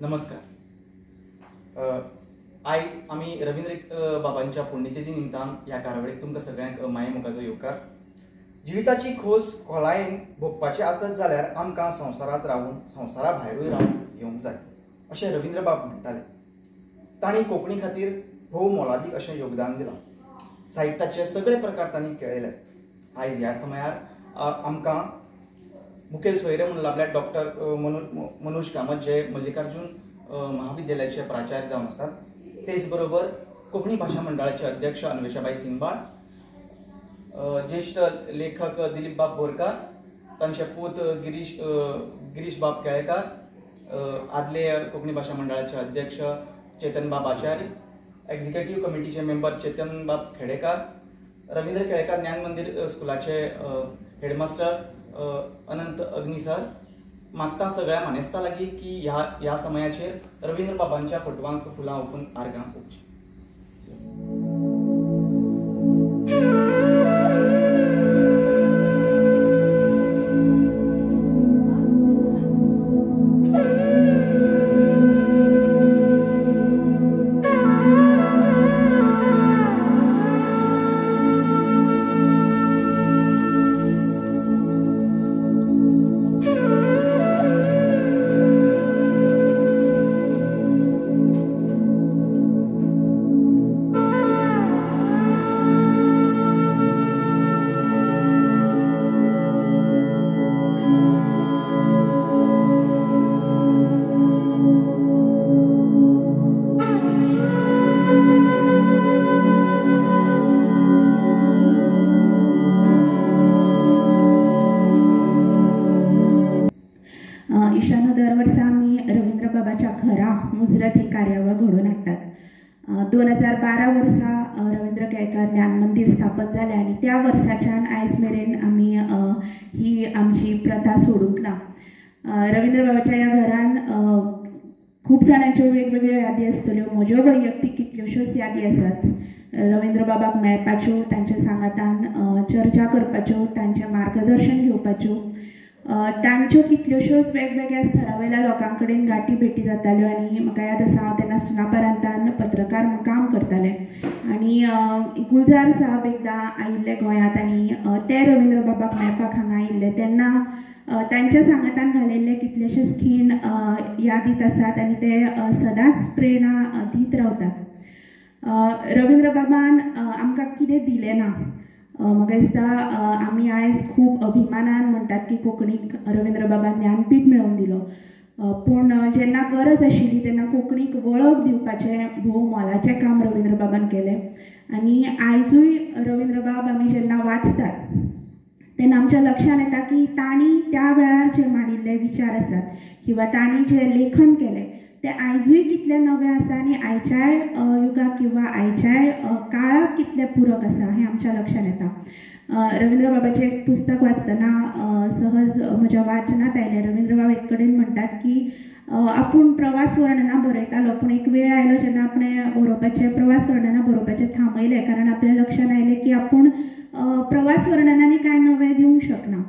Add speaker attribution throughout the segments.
Speaker 1: नमस्कार. आयज आमी रवींद्र बाबांच्या पुण्यतिथी निमतान ह्या कार्यावळीक तुमकां सगळ्यांक माये मोगाचो येवकार. जिविताची खोस खोलायेन भोगपाची आसत जाल्यार आमकां संवसारांत रावून संवसारा भायरूय रावन घेवंक जाय अशें रवींद्रबाब म्हणटाले. तांणी कोंकणी खातीर भोव मोलादीक अशें योगदान दिलां. साहित्याचे सगळे प्रकार तांणी केळयले. आयज ह्या समयार आमकां मुखेल सोयरे म्हणून लाभल्या डॉक्टर मनोज कामत जे मल्लिकार्जून महाविद्यालयाचे प्राचार्य जावन आसात. तेच बरोबर कोंकणी भाशा मंडळाचे अध्यक्ष अन्वेषाबाई सिंगबाळ, ज्येष्ठ लेखक दिलीप बाब बोरकार, तांचे पूत गिरीश बाब केळेकार, आदले कोंकणी भाशा मंडळाचे अध्यक्ष चेतन बाब आचार्य, एक्झिक्युटीव कमिटीचे मेंबर चेतन बाब खेडेकार, रवींद्र केळेकार ज्ञान मंदीर स्कुलाचे हेडमास्टर अनंत अग्नी सर. मागता सगळ्या मानेस्ता लागीं की ह्या ह्या समयाचेर रवींद्र बाबांच्या फोटवांक फुलां ओंपून आर्गां ओंपचीं.
Speaker 2: इशानो दर वर्सा आमी रवींद्रबाबाच्या घरा मुजरत ही कार्यावळ घडोवन हाडटात. 2012 वर्सा रवींद्र केळेकार ज्ञान मंदीर स्थापन जालें आनी त्या वर्साच्यान आयज मेरेन आमी ही आमची प्रथा सोडूंक ना. रवींद्रबाबाच्या ह्या घरान खूब जाणांच्यो वेगवेगळ्यो यादी आसतल्यो. म्हज्यो वैयक्तीक कितल्योश्योच यादी आसात रवींद्रबाबाक मेळपाच्यो, तांच्या सांगातान चर्चा करपाच्यो, तांचें मार्गदर्शन घेवपाच्यो. तांच्यो कितल्योश्योच वेगवेगळ्या स्तरा वयल्या लोकां कडेन गांठी भेटी जाताल्यो आनी म्हाका याद आसा हांव तेन्ना सुनापरांतान पत्रकार म्हूण काम करतालें आनी गुलजार साहब एकदां आयिल्ले गोंयांत आनी ते रवींद्रबाबाक मेळपाक हांगा आयिल्ले तेन्ना तांच्या सांगातान घालयल्ले कितलेशेच खीण यादीत आसात आनी ते सदांच प्रेरणा दीत रावतात. रवींद्रबाबान आमकां कितें दिलें ना. म्हाका दिसता आमी आयज खूब अभिमानान म्हणटात की कोंकणीक रवींद्रबाबान ज्ञानपीठ मेळोवन दिलो, पूण जेन्ना गरज आशिल्ली तेन्ना कोंकणीक वळख दिवपाचें भोव मोलाचें काम रवींद्रबाबान केलें. आनी आयजूय रवींद्रबाब आमी जेन्ना वाचतात तेन्ना आमच्या लक्षांत येता की तांणी त्या वेळार जे मांडिल्ले विचार आसात किंवा तांणी जें लेखन केलें तें आयजूय कितलें नवें आसा आनी आयच्याय युगाक किंवा आयच्याय काळाक कितलें पुरक आसा हें आमच्या लक्षांत येता. रवींद्रबाबाचें एक पुस्तक वाचतना सहज म्हज्या वाचनांत आयलें. रवींद्रबाब एक कडेन म्हणटात की आपूण प्रवास वर्णना बरयतालो, पूण एक वेळ आयलो जेन्ना आपणें बरोवपाचें प्रवास वर्णना बरोवपाचें थांबयलें, कारण आपल्या लक्षांत आयलें की आपूण प्रवास वर्णनांनी कांय नवें दिवंक शकना.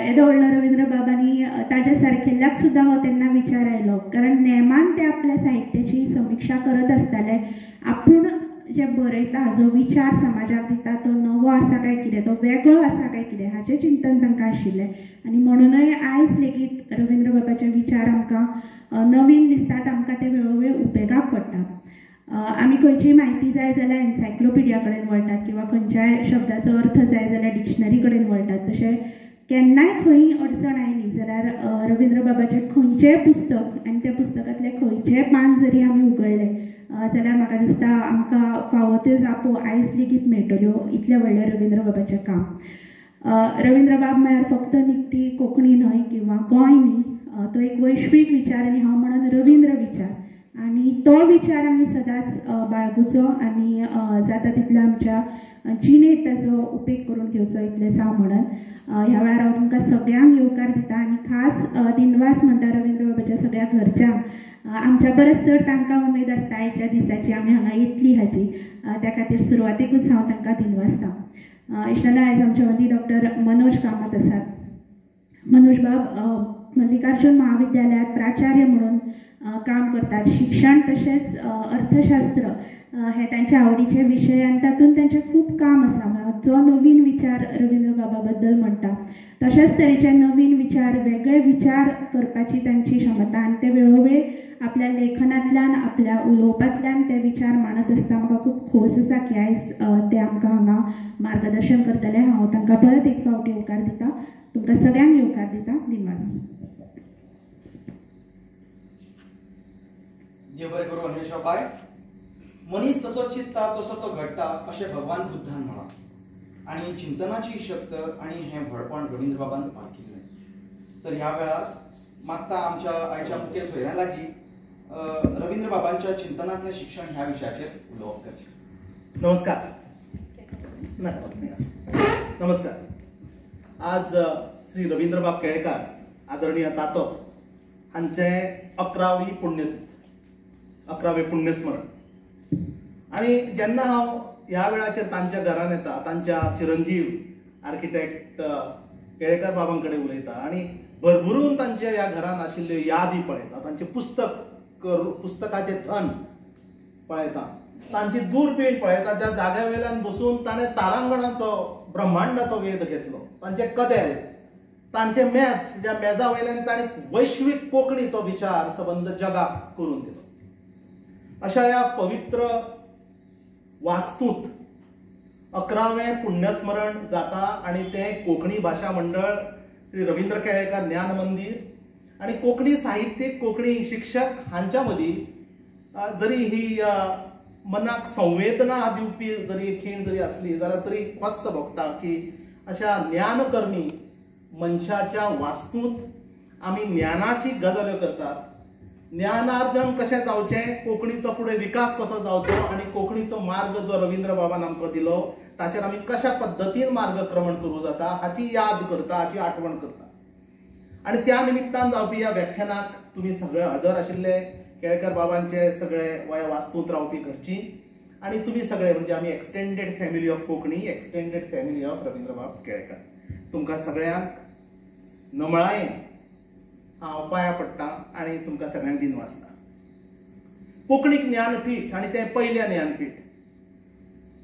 Speaker 2: येदो व्हडलो रवींद्रबाबांनी ताज्या सारकेल्याक सुद्दां हो तेन्ना विचार आयलो, कारण नेमान ते आपल्या साहित्याची समिक्षा करत आसताले. आपूण जें बरयता, जो विचार समाजाक दिता तो नवो आसा काय कितें, तो वेगळो आसा काय कितें हाचें चिंतन तांकां आशिल्लें. आनी म्हणूनय आयज लेगीत रवींद्रबाबाचे विचार आमकां नवीन दिसतात, आमकां ते वेळोवेळ उपेगाक पडटा. आमी खंयची म्हायती जाय जाल्यार एन्सायक्लोपिडिया कडेन वळटात किंवा खंयच्याय शब्दाचो अर्थ जाय जाल्यार डिक्शनरी कडेन वळटात. तशें केन्नाय खंय अडचण आयली जाल्यार रवींद्रबाबाचें खंयचेंय पुस्तक आनी त्या पुस्तकांतलें खंयचेंय पान जरी आमी उगडलें जाल्यार म्हाका दिसता आमकां फावो त्यो जापो आयज लेगीत मेळटल्यो. इतलें व्हडलें रवींद्रबाबाचें काम. रवींद्रबाब म्हळ्यार फक्त निखटी कोंकणी न्हय किंवा गोंय न्ही, तो एक वैश्वीक विचार आनी हांव म्हणून रवींद्र विचार, आनी तो विचार आमी सदांच बाळगुचो आनी जाता तितलो आमच्या जिणेंत ताचो उपेग करून घेवचो इतलेंच हांव म्हणन. ह्या वेळार हांव तुमकां सगळ्यांक येवकार दिता आनी खास दिनवास म्हणटा रवींद्रबाबाच्या सगळ्या घरच्यांक. आमच्या परस चड तांकां उमेद आसता आयच्या दिसाची आमी हांगा येतली हाची, त्या खातीर सुरवातेकूच हांव तांकां दिनवासता. इश्टानो, आयज आमच्या मदीं डॉक्टर मनोज कामत आसात. मनोज बाब मल्लिकार्जुन महाविद्यालयात प्राचार्य म्हणून काम करतात. शिक्षण तशेंच अर्थशास्त्र हे तांचे आवडीचे विशय आनी तातूंत तांचें खूब काम आसा. जो नवीन विचार रवींद्र बाबा बद्दल म्हणटा तशेंच तरेचे नवीन विचार, वेगळे विचार करपाची तांची क्षमता आनी ते वेळोवेळ आपल्या लेखनांतल्यान, आपल्या उलोवपांतल्यान ते विचार मांडत आसता. म्हाका खूब खोस आसा की आयज ते आमकां हांगा मार्गदर्शन करतले. हांव तांकां परत एक फावट येवकार दिता. तुमकां सगळ्यांक येवकार दिता. दिनवास.
Speaker 1: देव बरें करूं अन्वेषा बाय. मनीस तसो चिंतता तसो तो घडटा अशें भगवान बुद्धान म्हळां आनी चिंतनाची शक्त आनी हें व्हडपण रवींद्रबाबान पारखिल्लें. तर ह्या वेळार मागता आमच्या आयच्या मुखेल सोयऱ्यां लागीं रवींद्रबाबांच्या चिंतनांतलें शिक्षण ह्या विशयाचेर उलोवप करचें.
Speaker 3: नमस्कार. नमस्कार. आज श्री रवींद्रबाब केळेकार आदरणीय तातो हांचे 11वी पुण्यतिथी, 11वें पुण्यस्मरण. आनी जेन्ना हांव ह्या वेळाचेर तांच्या घरान येता, तांच्या चिरंजीव आर्किटेक्ट केळेकार बाबां कडेन उलयता आनी भरभरून तांच्या ह्या घरान आशिल्ल्यो यादी पळयता, तांचे पुस्तकाचें धन पळयता, तांची दुर्बीण पळयता, ज्या जाग्या वयल्यान बसून ताणें तारांगणाचो, ब्रह्मांडाचो वेध घेतलो, तांचें कदेल, तांचें मेज, ज्या मेजा वयल्यान ताणें वैश्वीक कोंकणीचो विचार सबंद जगाक करून दिलो. अशा ह्या पवित्र वास्तूत 11वें पुण्यस्मरण जाता आनी तें कोंकणी भाशा मंडळ, श्री रवींद्र केळेकार ज्ञान मंदीर आनी कोंकणी साहित्यीक, कोंकणी शिक्षक हांच्या मदीं जरी ही मनाक संवेदना दिवपी जरी खीण जरी आसली जाल्यार तरी खस्त भोगता की अशा ज्ञानकर्मी मनशाच्या वास्तूंत आमी ज्ञानाची गजाल्यो करतात. ज्ञानार्जन कशें जावचें, कोंकणीचो फुडें विकास कसो जावचो आनी कोंकणीचो मार्ग जो रवींद्रबाबान आमकां दिलो ताचेर आमी कशा पद्दतीन मार्गक्रमण करूं जाता हाची याद करता, हाची आठवण करता. आनी त्या निमित्तान जावपी ह्या व्याख्यानाक तुमी सगळे हजर आशिल्ले, केळेकार बाबांचे सगळे ह्या वास्तूंत रावपी घरची आनी तुमी सगळे म्हणजे आमी extended family of Konkani, extended family of Ravindrabab Kelekar, तुमकां सगळ्यांक नमळायेन हांव पांया पडटा आनी तुमकां सगळ्यांक दिनवासता. कोंकणीक ज्ञानपीठ आनी तें पयलें ज्ञानपीठ,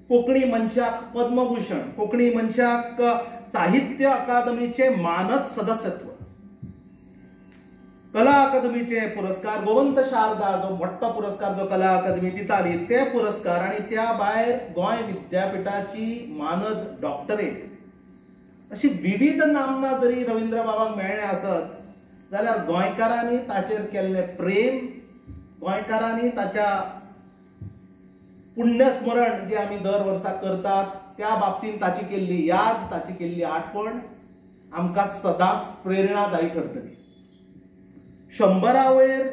Speaker 3: कोंकणी मनशाक पद्मभूषण, कोंकणी मनशाक साहित्य अकादमीचें मानद सदस्यत्व, कला अकादमीचे पुरस्कार, गोवंत शारदा जो मोठो पुरस्कार जो कला अकादमी दिताली ते पुरस्कार आनी त्या भायर गोंय विद्यापिठाची मानद डॉक्टरेट, अशी विविध नामना जरी रवींद्रबाबांक मेळ्ळें आसत जाल्यार गोंयकारांनी ताचेर केल्लें प्रेम, गोंयकारांनी ताच्या पुण्यस्मरण जे आमी दर वर्सा करतात त्या बाबतींत ताची केल्ली याद, ताची केल्ली आठवण आमकां सदांच प्रेरणादायी ठरतली. 100 वयर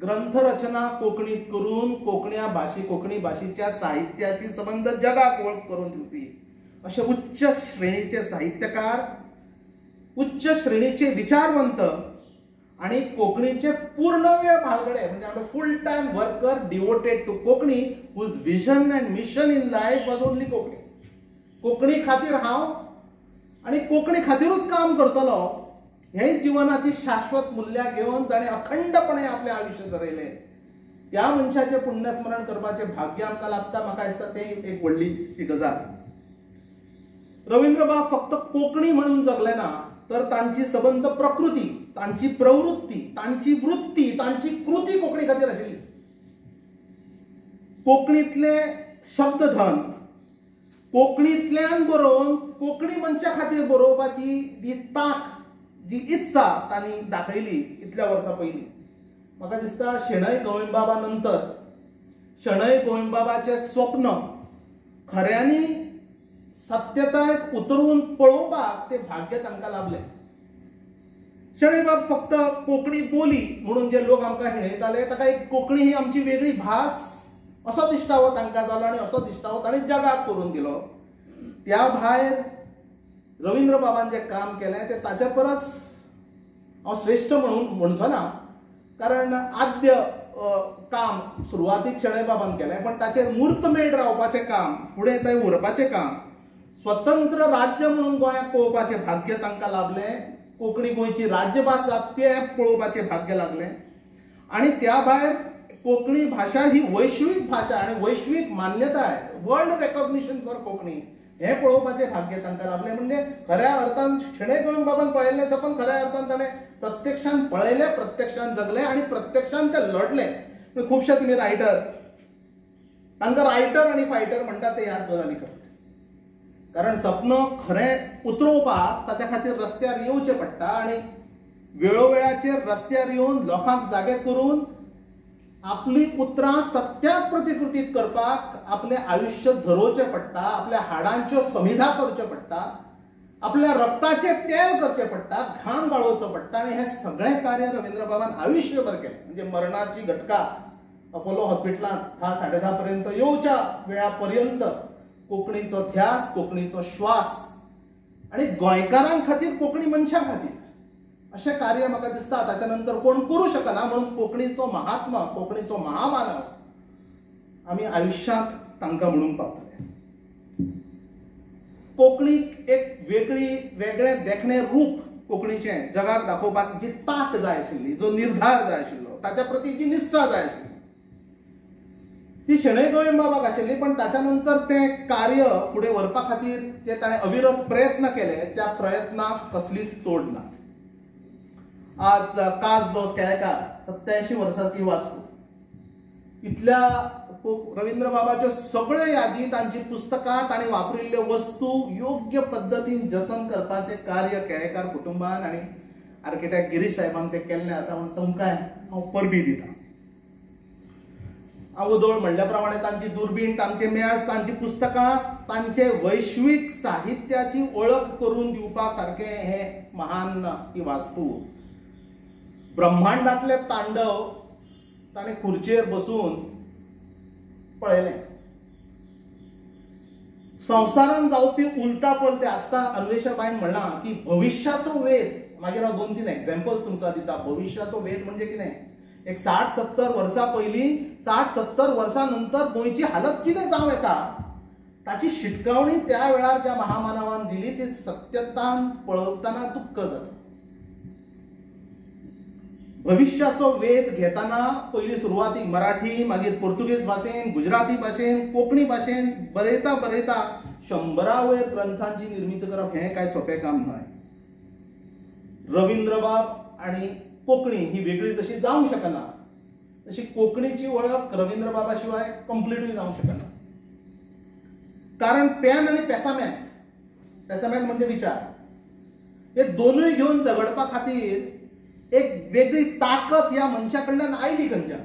Speaker 3: ग्रंथरचना कोंकणीत करून कोंकणी भाशेच्या साहित्याची संबंद जगाक वळख करून दिवपी अशे उच्च श्रेणीचे साहित्यकार, उच्च श्रेणीचे विचारवंत आनी कोंकणीचे पूर्णवेळ भालगडे म्हणजे आमचे full time worker devoted to Konkani, whose vision and mission in life was only Konkani. Konkani खातीर हांव आनी कोंकणी खातीरूच काम करतलो हें जिवनाची शाश्वत मुल्यां घेवन जाणें अखंडपणे आपलें आयुश्य जरयलें त्या मनशाचें पुण्यस्मरण करपाचें भाग्य आमकां लाभता. म्हाका दिसता तें एक व्हडली गजाल. रवींद्रबाब फक्त कोंकणी म्हणून जगले ना, तर तांची सबंद प्रकृती, तांची प्रवृत्ती, तांची वृत्ती, तांची कृती कोंकणी खातीर आशिल्ली. कोंकणींतले शब्दधन कोंकणींतल्यान बरोवन कोंकणी मनशा खातीर बरोवपाची जी तांक, जी इत्सा तांणी दाखयली इतल्या वर्सां पयलीं, म्हाका दिसता शणै गोविंदबाबा नंतर शणै गोविंदबाबाचें स्वप्न खऱ्यांनी सत्यतायेंत उतरून पळोवपाक तें भाग्य तांकां लाभलें. शणैबाब फक्त कोंकणी बोली म्हणून जे लोक आमकां हिणयताले ताका एक कोंकणी ही आमची वेगळी भास असो दिश्टावो तांकां जालो आनी असो दिश्टावो तांणी जगाक करून दिलो. त्या भायर रवींद्रबाबान जें काम केलें तें ताच्या परस हांव श्रेश्ठ म्हणून म्हणचो ना, कारण आद्य काम सुरवातीक शणैबाबान केलें, पण ताचेर मूर्तमेढ रावपाचें काम, फुडें थंय उरपाचें काम, स्वतंत्र राज्य म्हणून गोंयाक पळोवपाचें भाग्य तांकां लाभलें, कोंकणी गोंयची राज्यभास जाता तें पळोवपाचें भाग्य लागलें आनी त्या भायर कोंकणी भाशा ही वैश्वीक भाशा आनी वैश्वीक मान्यताय, वर्ल्ड रेकॉग्निशन फॉर कोंकणी हें पळोवपाचें भाग्य तांकां लाभलें. म्हणजे खऱ्या अर्थान शणै गोंयबाबान पळयल्लें सपन खऱ्या अर्थान ताणें प्रत्यक्षान पळयलें, प्रत्यक्षान जगलें आनी प्रत्यक्षान ते लढले. खुबशे तुमी रायटर, तांकां रायटर आनी फायटर म्हणटात ते ह्याच गजाली खातीर, कारण सपन खरें उतरोवपाक ताच्या खातीर रस्त्यार येवचें पडटा आनी वेळोवेळाचेर रस्त्यार येवन लोकांक जागे करून आपली उतरां सत्यात प्रतिकृतीत करपाक आपलें आयुश्य झरोवचें पडटा, आपल्या हाडांच्यो समिधा करच्यो पडटा, आपल्या रक्ताचें तेल करचें पडटा, घाम गाळोवचो पडटा. आनी हें सगळें कार्य रवींद्रबाबान आयुश्यभर केलें. म्हणजे मरणाची घटका अपोलो हॉस्पिटलांत 10 साडे 10 पर्यंत येवच्या वेळा पर्यंत कोंकणीचो ध्यास, कोंकणीचो श्वास आनी गोंयकारां खातीर, कोंकणी मनशां खातीर अशें कार्य म्हाका दिसता ताच्या नंतर कोण करूं शकना. म्हणून कोंकणीचो महात्मा, कोंकणीचो महामानव आमी आयुश्यांत तांकां म्हणूंक पावतले. कोंकणीक एक वेगळी वेगळें देखणें रूप कोंकणीचें जगाक दाखोवपाक जी तांक जाय आशिल्ली, जो निर्धार जाय आशिल्लो, ताच्या प्रती जी निश्ठा जाय आशिल्ली ती शणै गोंयबाबाक आशिल्ली. पण ताच्या नंतर तें कार्य फुडें व्हरपा खातीर जे ताणें अविरत प्रयत्न केले त्या प्रयत्नाक कसलीच तोड ना. आज कास दोस केळेकार 87 वर्सांची वास्तू, इतल्या रवींद्रबाबाच्यो सगळ्यो यादी, तांची पुस्तकां, तांणी वापरिल्ल्यो वस्तू योग्य पद्दतीन जतन करपाचें कार्य केळेकार कुटुंबान आनी आर्किटेक्ट गिरीश साहेबान तें केल्लें आसा. म्हूण तुमकां हांव परबी दिता. हांव उदोळ म्हणल्या प्रमाणे तांची दुर्बीण, तांचे मेज, तांची पुस्तकां तांचे वैश्वीक साहित्याची वळख करून दिवपाक सारकें हें महान ही वास्तू. ब्रह्मांडातले तांडव ताणें खुर्चेर बसून पळयलें. संवसारान जावपी उलटा पलटे, आत्तां अन्वेषाबाईन म्हणलां की भविश्याचो वेध, मागीर हांव 2-3 एग्जाम्पल्स तुमकां दिता. भविश्याचो वेध म्हणजे कितें? एक 60-70 वर्सां पयलीं, 60-70 वर्सां नंतर गोंयची हालत कितें जावं येता ताची शिटकावणी त्या वेळार ज्या महामानवान दिली ती सत्यतान पळोवतना दुख्ख जाता. भविश्याचो वेध घेतना पयली सुरवातीक मराठी, मागीर पुर्तुगेज भाशेन, गुजराती भाशेन, कोंकणी भाशेन बरयता बरयता 100 वयर ग्रंथांची निर्मिती करप हें कांय सोंपें काम न्हय. रवींद्रबाब आनी कोंकणी ही वेगळी जशी जावंक शकना तशी कोंकणीची वळख रवींद्रबाबा शिवाय कंप्लिटूय जावंक शकना. कारण पेन आनी पेसामेंत, पेसामेंत म्हणजे विचार, हे दोनूय घेवन झगडपा खातीर एक वेगळी ताकद ह्या मनशा कडल्यान आयली खंयच्यान.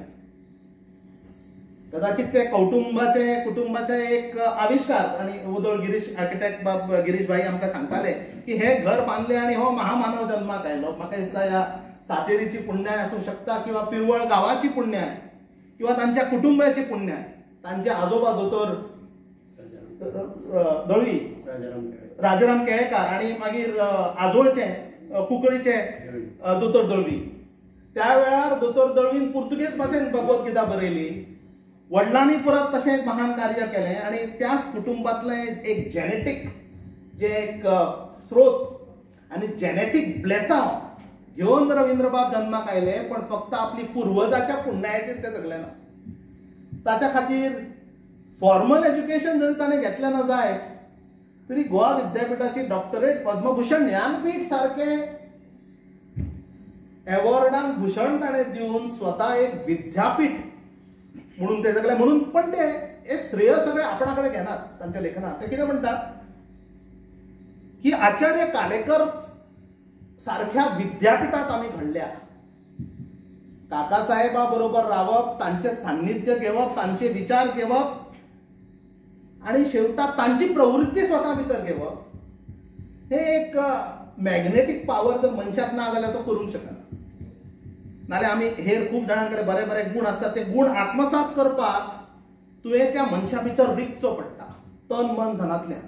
Speaker 3: कदाचित ते कुटुंबाचे एक आविश्कार. आनी उदोळ गिरीश आर्किटेक्ट बाब गिरीश भाई आमकां सांगताले की हे घर बांदले आनी हो महामानव जन्माक आयलो. म्हाका दिसता ह्या सातेरीची पुण्याय आसूंक शकता किंवा पिरवळ गांवाची पुण्याय किंवा तांच्या कुटुंबाची पुण्याय. तांचे आजोबा दोतोर दळवी, राजाराम केळेकार आनी मागीर आजोळचे कुंकळीचे दोतोर दळवी. त्या वेळार दोतोर दळवीन पुर्तुगेज भाशेन भगवत गीता बरयली. वडिलांनी परत तशें महान कार्य केलें आनी त्याच कुटुंबांतलें एक जेनेटीक जे एक स्रोत आनी जेनेटीक ब्लेसांव घेवन रवींद्रबाब जन्माक आयले. पण फक्त आपली पुर्वजाच्या पुण्यायेचेर ते जगले ना. ताच्या खातीर फॉर्मल एज्युकेशन जरी ताणें घेतलें ना जायत तरी गोवा विद्यापीठाची डॉक्टरेट, पद्मभूषण, ज्ञानपीठ सारखे एवॉर्डांक भूषण ताणें दिवन स्वता एक विद्यापीठ म्हणून ते सगळे म्हणून. पण ते हे श्रेय सगळे आपणा कडेन घेनात तांच्या लेखनात. ते कितें म्हणटात की आचार्य कालेकर सारख्या विद्यापीठात आमी घडल्या, काकासाहेबा बरोबर रावप, तांचे सान्निध्य घेवप, तांचे विचार घेवप आनी शेवटाक तांची प्रवृत्ती स्वता भितर घेवप हे एक मॅग्नेटीक पावर जर मनशाक ना जाल्यार तो करूंक शकना. नाल्यार आमी हेर खूब जाणां कडेन बरे बरे गूण आसतात, ते गूण आत्मसात करपाक तुवें त्या मनशा भितर रिगचो पडटा तन मन धनांतल्यान.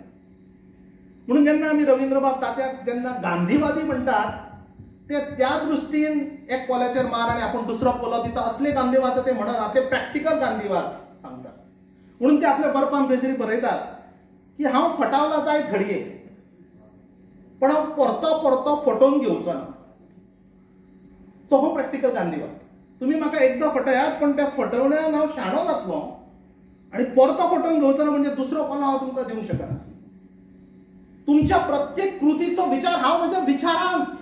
Speaker 3: म्हणून जेन्ना आमी रवींद्रबाब तात्याक जेन्ना गांधीवादी म्हणटात ते त्या दृश्टीन एक कोल्याचेर मार आनी आपूण दुसरो कोलो दिता असले गांधीवाद ते म्हणना, ते प्रॅक्टिकल गांधीवाद सांगतात. म्हणून ते आपल्या बरपान खंय तरी बरयतात की हांव फटावला जायत घडये पण हांव परतो परतो फटोवन घेवचो ना. सो हो प्रॅक्टिकल गांधीवाद. तुमी म्हाका एकदां फटयात पण त्या फटवण्यान हांव शाणो जातलो आनी परतो फटोवन घेवचो ना, म्हणजे दुसरो कोलो हांव तुमकां दिवंक शकना। तुमच्या प्रत्येक कृतीचो विचार हांव म्हज्या विचारांत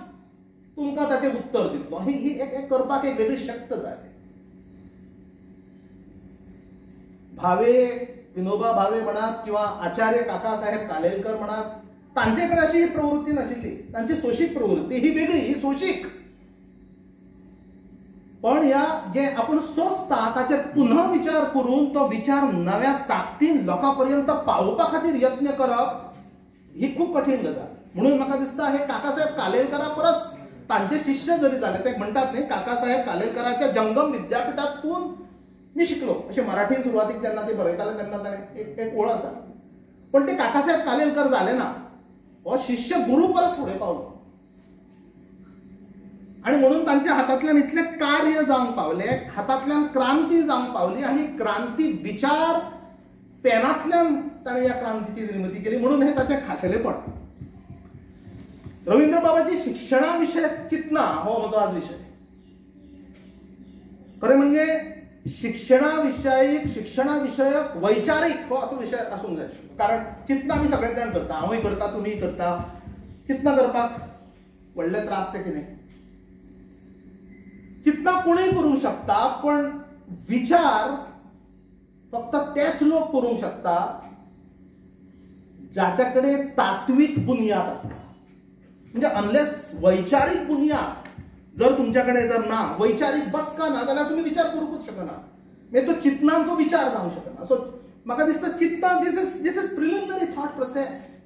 Speaker 3: तुमकां ताचें उत्तर दितलो। ही एक करपाक एक वेगळी शक्त जाय। भावे, विनोबा भावे म्हणात किंवा आचार्य काकासाहेब कालेलकर म्हणात, तांचे कडेन अशी प्रवृत्ती नाशिल्ली। तांची सोशीक प्रवृत्ती ही वेगळी, ही सोशीक, पण ह्या जे आपूण सोंसता ताचेर पुन्हा विचार करून तो विचार नव्या ताकदीन लोकां पर्यंत पावोवपा खातीर यत्न करप ही खूब कठीण गजाल। म्हणून म्हाका दिसता हे काकासाहेब कालेलकरा परस तांचे शिष्य जरी जाले, ते म्हणटात न्ही काकासाहेब कालेलकराच्या जंगम विद्यापीठातून मी शिकलो, अशें मराठीन सुरवातीक जेन्ना ते बरयताले तेन्ना ताणें एक ओळ आसा, पण ते काकासाहेब कालेलकर जाले ना, हो शिष्य गुरू परस फुडें पावलो आनी म्हणून तांच्या हातांतल्यान इतलें कार्य जावंक पावलें, हातांतल्यान क्रांती जावंक पावली आनी क्रांती विचार पेनांतल्यान ताणें ह्या क्रांतीची निर्मिती केली, म्हणून हें ताचें खाशेलेपण। रवींद्रबाबाची शिक्षणा विशयक चिंतना हो म्हजो आज विशय। खरें म्हणजे शिक्षणा विशयक वैचारीक हो असो विशय आसूंक जाय, कारण चिंतना आमी सगळे जाण करता, हांवूय करता, तुमीय करता। चिंतना करपाक व्हडले त्रास ते कितें, चिंतना कोणूय करूंक शकता, पण विचार फक्त तेच लोक करूंक शकता जाच्या कडेन तात्वीक बुनियाद आसता। म्हणजे अनलेस वैचारीक बुनियाद जर तुमच्या कडेन जर ना, वैचारीक बसका ना जाल्यार तुमी विचार करूंकूच शकना, मागीर तो चिंतनांचो विचार जावंक शकना। सो म्हाका दिसता चिंतना this is preliminary thought process,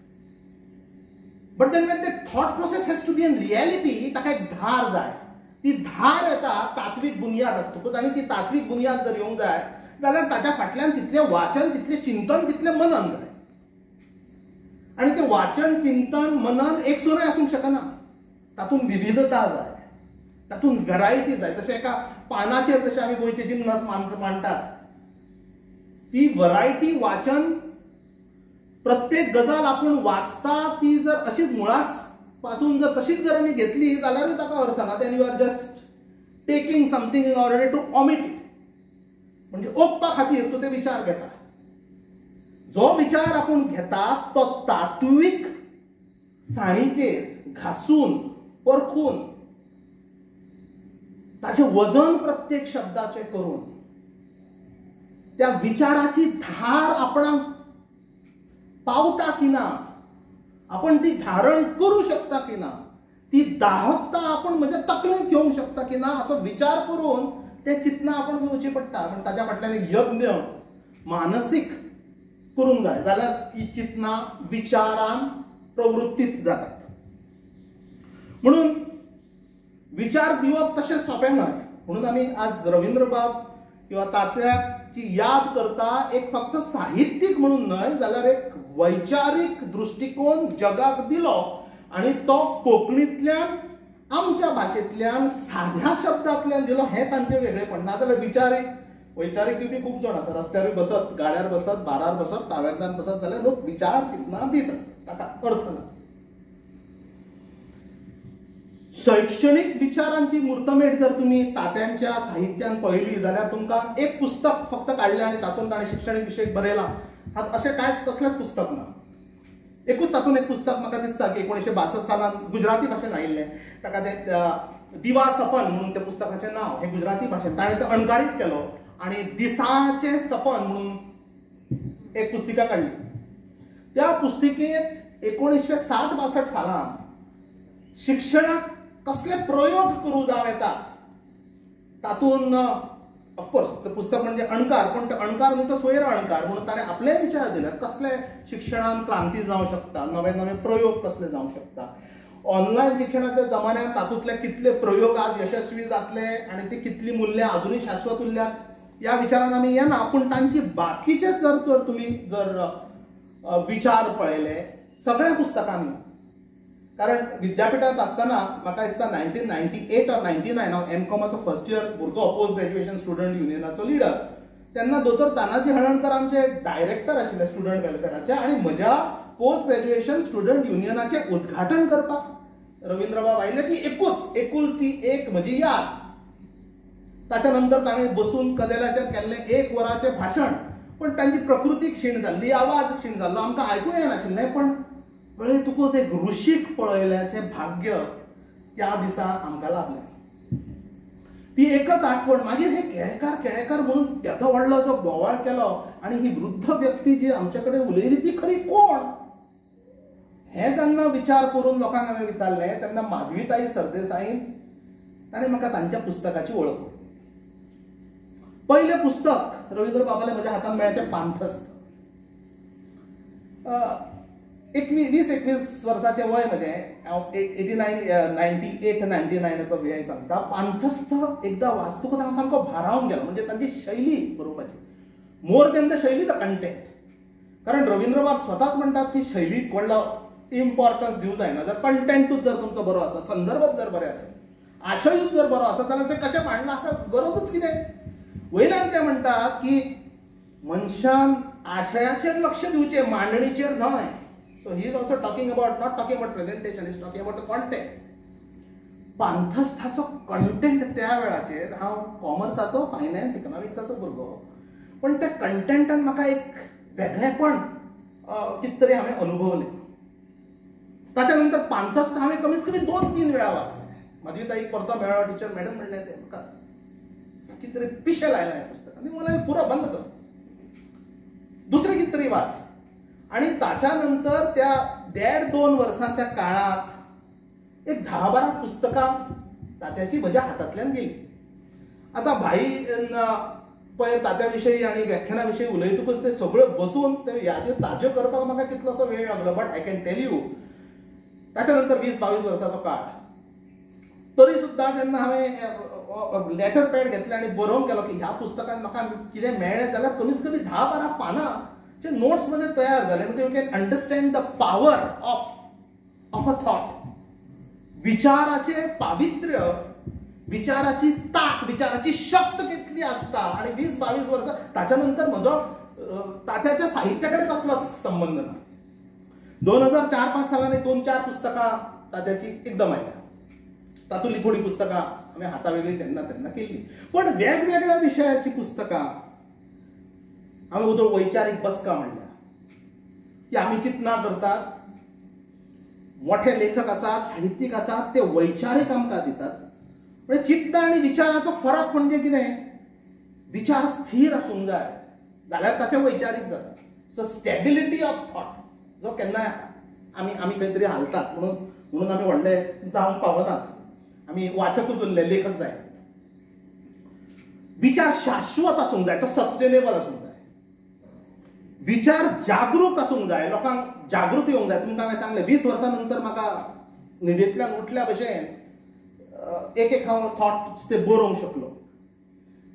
Speaker 3: but then when that thought process has to be in reality ताका एक धार जाय, ती धार येता तात्वीक बुनियाद आसतकूच, आनी ती तात्वीक बुनियाद जर येवंक जाय जाल्यार ताच्या फाटल्यान तितलें वाचन, तितलें चिंतन, तितलें मनन जाय। आनी तें वाचन, चिंतन, मनन एकसुरें आसूंक शकना, तातूंत विविधता जाय, तातूंत व्हरायटी जाय। जशें एका पानाचेर जशें आमी गोंयचे जिन्नस मांडटात, ती व्हरायटी वाचन, प्रत्येक गजाल आपूण वाचता ती जर अशीच मुळास पासून जर तशीच जर आमी घेतली जाल्यारूय ताका अर्थ ना। Then you are just taking something in order to omit it, म्हणजे ओंपपा खातीर तूं ते विचार घेता। जो विचार आपूण घेता तो तात्वीक साणीचेर घासून परखून ताचें वजन प्रत्येक शब्दाचें करून त्या विचाराची धार आपणाक पावता की ना, आपण ती धारण करू शकता की ना, ती दाहकता आपण म्हणजे तकलेंत घेवंक शकता की ना, हाचो विचार करून ते चिंतना आपण घेवची पडटा। पण ताच्या फाटल्यान एक यज्ञ मानसीक करूंक जाय जाल्यार ती चिंतना विचारान प्रवृत्तीत जातात। म्हणून विचार दिवप तशें सोंपें न्हय, म्हणून आमी आज रवींद्रबाब किंवा तात्याची याद करता एक फक्त साहित्यीक म्हणून न्हय, जाल्यार एक वैचारीक दृश्टिकोन जगाक दिलो आनी तो कोंकणींतल्यान आमच्या भाशेंतल्यान साद्या शब्दांतल्यान दिलो, हें तांचें वेगळेपण। नाजाल्यार विचारीक वैचारीक दिवपी खूब जाण आसा, रस्त्यारूय बसत, गाड्यार बसत, बारार बसत, तावेर्नार बसत जाल्यार लोक विचार चिंतना दीत आसतात, ताका अर्थ ना। शैक्षणीक विचारांची मूर्तमेट जर तुमी तात्यांच्या साहित्यान पळयली जाल्यार तुमकां एक पुस्तक फक्त काडलें आनी तातूंत ताणें शिक्षणीक विशय बरयला अशें कांयच तसलेंच पुस्तक ना। एकूच तातूंत एक पुस्तक म्हाका दिसता की 1962 सालान गुजराती भाशेन आयिल्लें, ताका तें दिवा सपन म्हणून त्या पुस्तकाचें नांव, हें गुजराती भाशेन ताणें तें अणकारीत केलो आनी दिसाचें सपन म्हणून एक पुस्तिका काडली। त्या पुस्तिकेंत 1960-62 सालान शिक्षणाक कसले प्रयोग करूं जावं येतात तातूंत ऑफकोर्स तें पुस्तक म्हणजे अणकार, पूण तो अणकार न्हू तो स्वैर अणकार, म्हणून ताणें आपले विचार दिले कसले शिक्षणान क्रांती जावं शकता, नवे नवे प्रयोग कसले जावंक शकता। ऑनलायन शिक्षणाच्या जमान्यात तातूंतले कितले प्रयोग आज यशस्वी जातले आनी ती कितली मूल्यां अजुनूय शाश्वत उरल्यात ह्या विचारान आमी येना, पूण तांची बाकीचे जर तर तुमी जर विचार पळयले सगळ्या पुस्तकांनी, कारण विद्यापीठांत आसतना म्हाका दिसता 1998 or 99 हांव एम कॉमाचो फर्स्ट इयर भुरगो, पोस्ट ग्रॅज्युएशन स्टुडंट युनियनाचो लिडर, तेन्ना दोतोर तानाजी हळर्णकर आमचे डायरेक्टर आशिल्ले स्टुडंट वेलफेराचे, आनी म्हज्या पोस्ट ग्रॅज्युएशन स्टुडंट युनियनाचें उद्घाटन करपाक रवींद्रबाब आयिल्ले। ती एकूच एकुलती एक म्हजी याद। ताच्या नंतर ताणें बसून कदेलाचेर केल्लें 1 वराचें भाशण, पण तांची प्रकृती क्षीण जाल्ली, आवाज क्षीण जाल्लो, आमकां आयकूंक येनाशिल्लें. पण पळय तुकोच एक ऋषीक पळयल्याचें भाग्य त्या दिसा आमकां लाभलें. ती एकच आठवण. मागीर हे केळेकार केळेकार म्हणून येदो व्हडलो जो बोवाळ केलो आनी ही वृद्ध व्यक्ती जी आमचे कडेन उलयली ती खरी कोण हें जेन्ना विचार करून लोकांक हांवें विचारलें तेन्ना माधवीताई सरदेसाईन ताणें म्हाका तांच्या पुस्तकाची वळख. पयलें पुस्तक रवींद्र बाबालें म्हज्या हातान मेळ्ळें तें पांथस्थ. 20-21 वर्साचें वय म्हजें, हांव 89 98 99 वेळ सांगता. पांथस्थ एकदां वाचतकूच हांव सामको भारावन गेलो. म्हणजे तांची शैली बरोवपाची, मोर दॅन the शैली the content. कारण रवींद्रबाब स्वताच म्हणटात की शैलीक व्हडलो इम्पॉर्टन्स दिवंक जायना, जर कंटेंटूच जर तुमचो बरो आसा, संदर्भच जर बरे आसा, आशयूच जर बरो आसा जाल्यार तें कशें मांडलां हाका गरजूच कितें. वयल्यान ते म्हणटात की मनशान आशयाचेर लक्ष दिवचें, मांडणीचेर न्हय. So he is also talking about, not talking about presentation, he is talking about the content. पांथस्थाचो content त्या वेळाचेर, हांव कॉमर्साचो, फायनान्स, इकॉनॉमिक्साचो भुरगो, पण त्या कंटेंटान म्हाका एक वेगळेपण कितें तरी हांवें अनुभवलें. ताच्या नंतर पांथस्थ हांवें कमीत कमी 2-3 वेळा वाचलें. माधवीताईक परतो मेळ्ळो, टिचर मॅडम म्हणलें तें म्हाका कितें तरी पिशें लायलां हें पुस्तक आनी मला पुरो बंद कर, दुसरें कितें तरी वाच. आनी ताच्या नंतर त्या 1.5-2 वर्सांच्या काळांत एक 10-12 पुस्तकां तात्याची म्हज्या हातांतल्यान गेली. आतां भाई पयर तात्या विशयी आनी व्याख्याना विशयी उलयतकूच ते सगळ्यो बसून ते याद्यो ताज्यो करपाक म्हाका कितलोसो वेळ लागलो. But I can tell you, ताच्या नंतर 20-22 वर्साचो काळ तरी सुद्दां जेन्ना हांवें लेटर पॅड घेतलें आनी बरोवंक गेलो की ह्या पुस्तकान म्हाका कितें मेळ्ळें जाल्यार कमीत कमी 10-12 पानां जे नोट्स म्हणजे तयार जाले. म्हणजे you can understand the power of a thought. विचाराचे पावित्र्य, विचाराची ताक, विचाराची शक्त कितली आसता. आनी 20-22 वर्सां ताच्या नंतर म्हजो तात्याच्या साहित्या कडेन कसलोच संबंद ना. 2004-5 सालांनी 2-4 पुस्तकां तात्याची एकदम आयल्या. तातूंतली थोडीं पुस्तकां हांवें हाता वेगळी तेन्ना तेन्ना केल्ली, पण वेगवेगळ्या विशयाची पुस्तकां हांवें उदळ वैचारीक बसका म्हणल्या की आमी चिंतना करतात, मोठे लेखक आसात, साहित्यीक आसात, ते वैचारीक आमकां दितात. म्हणजे चिंतना आनी विचाराचो फरक म्हणजे कितें, विचार स्थीर आसूंक जाय जाल्यार ताचें वैचारीक जाता. सो स्टेबिलिटी ऑफ थॉट जो केन्नाय आमी आमी खंय तरी हालतात, म्हणून म्हणून आमी व्हडले जावंक पावनात, आमी वाचकूच उरले, लेखक जाय. विचार शाश्वत आसूंक जाय, तो सस्टेनेबल आसूंक जाय. विचार जागरूक आसूंक जाय, लोकांक जागृती येवंक जाय. तुमकां हांवें सांगलें 20 वर्सां नंतर म्हाका न्हिदेंतल्यान उठल्या भशेन एक एक हांव थॉट्स ते बरोवंक शकलो.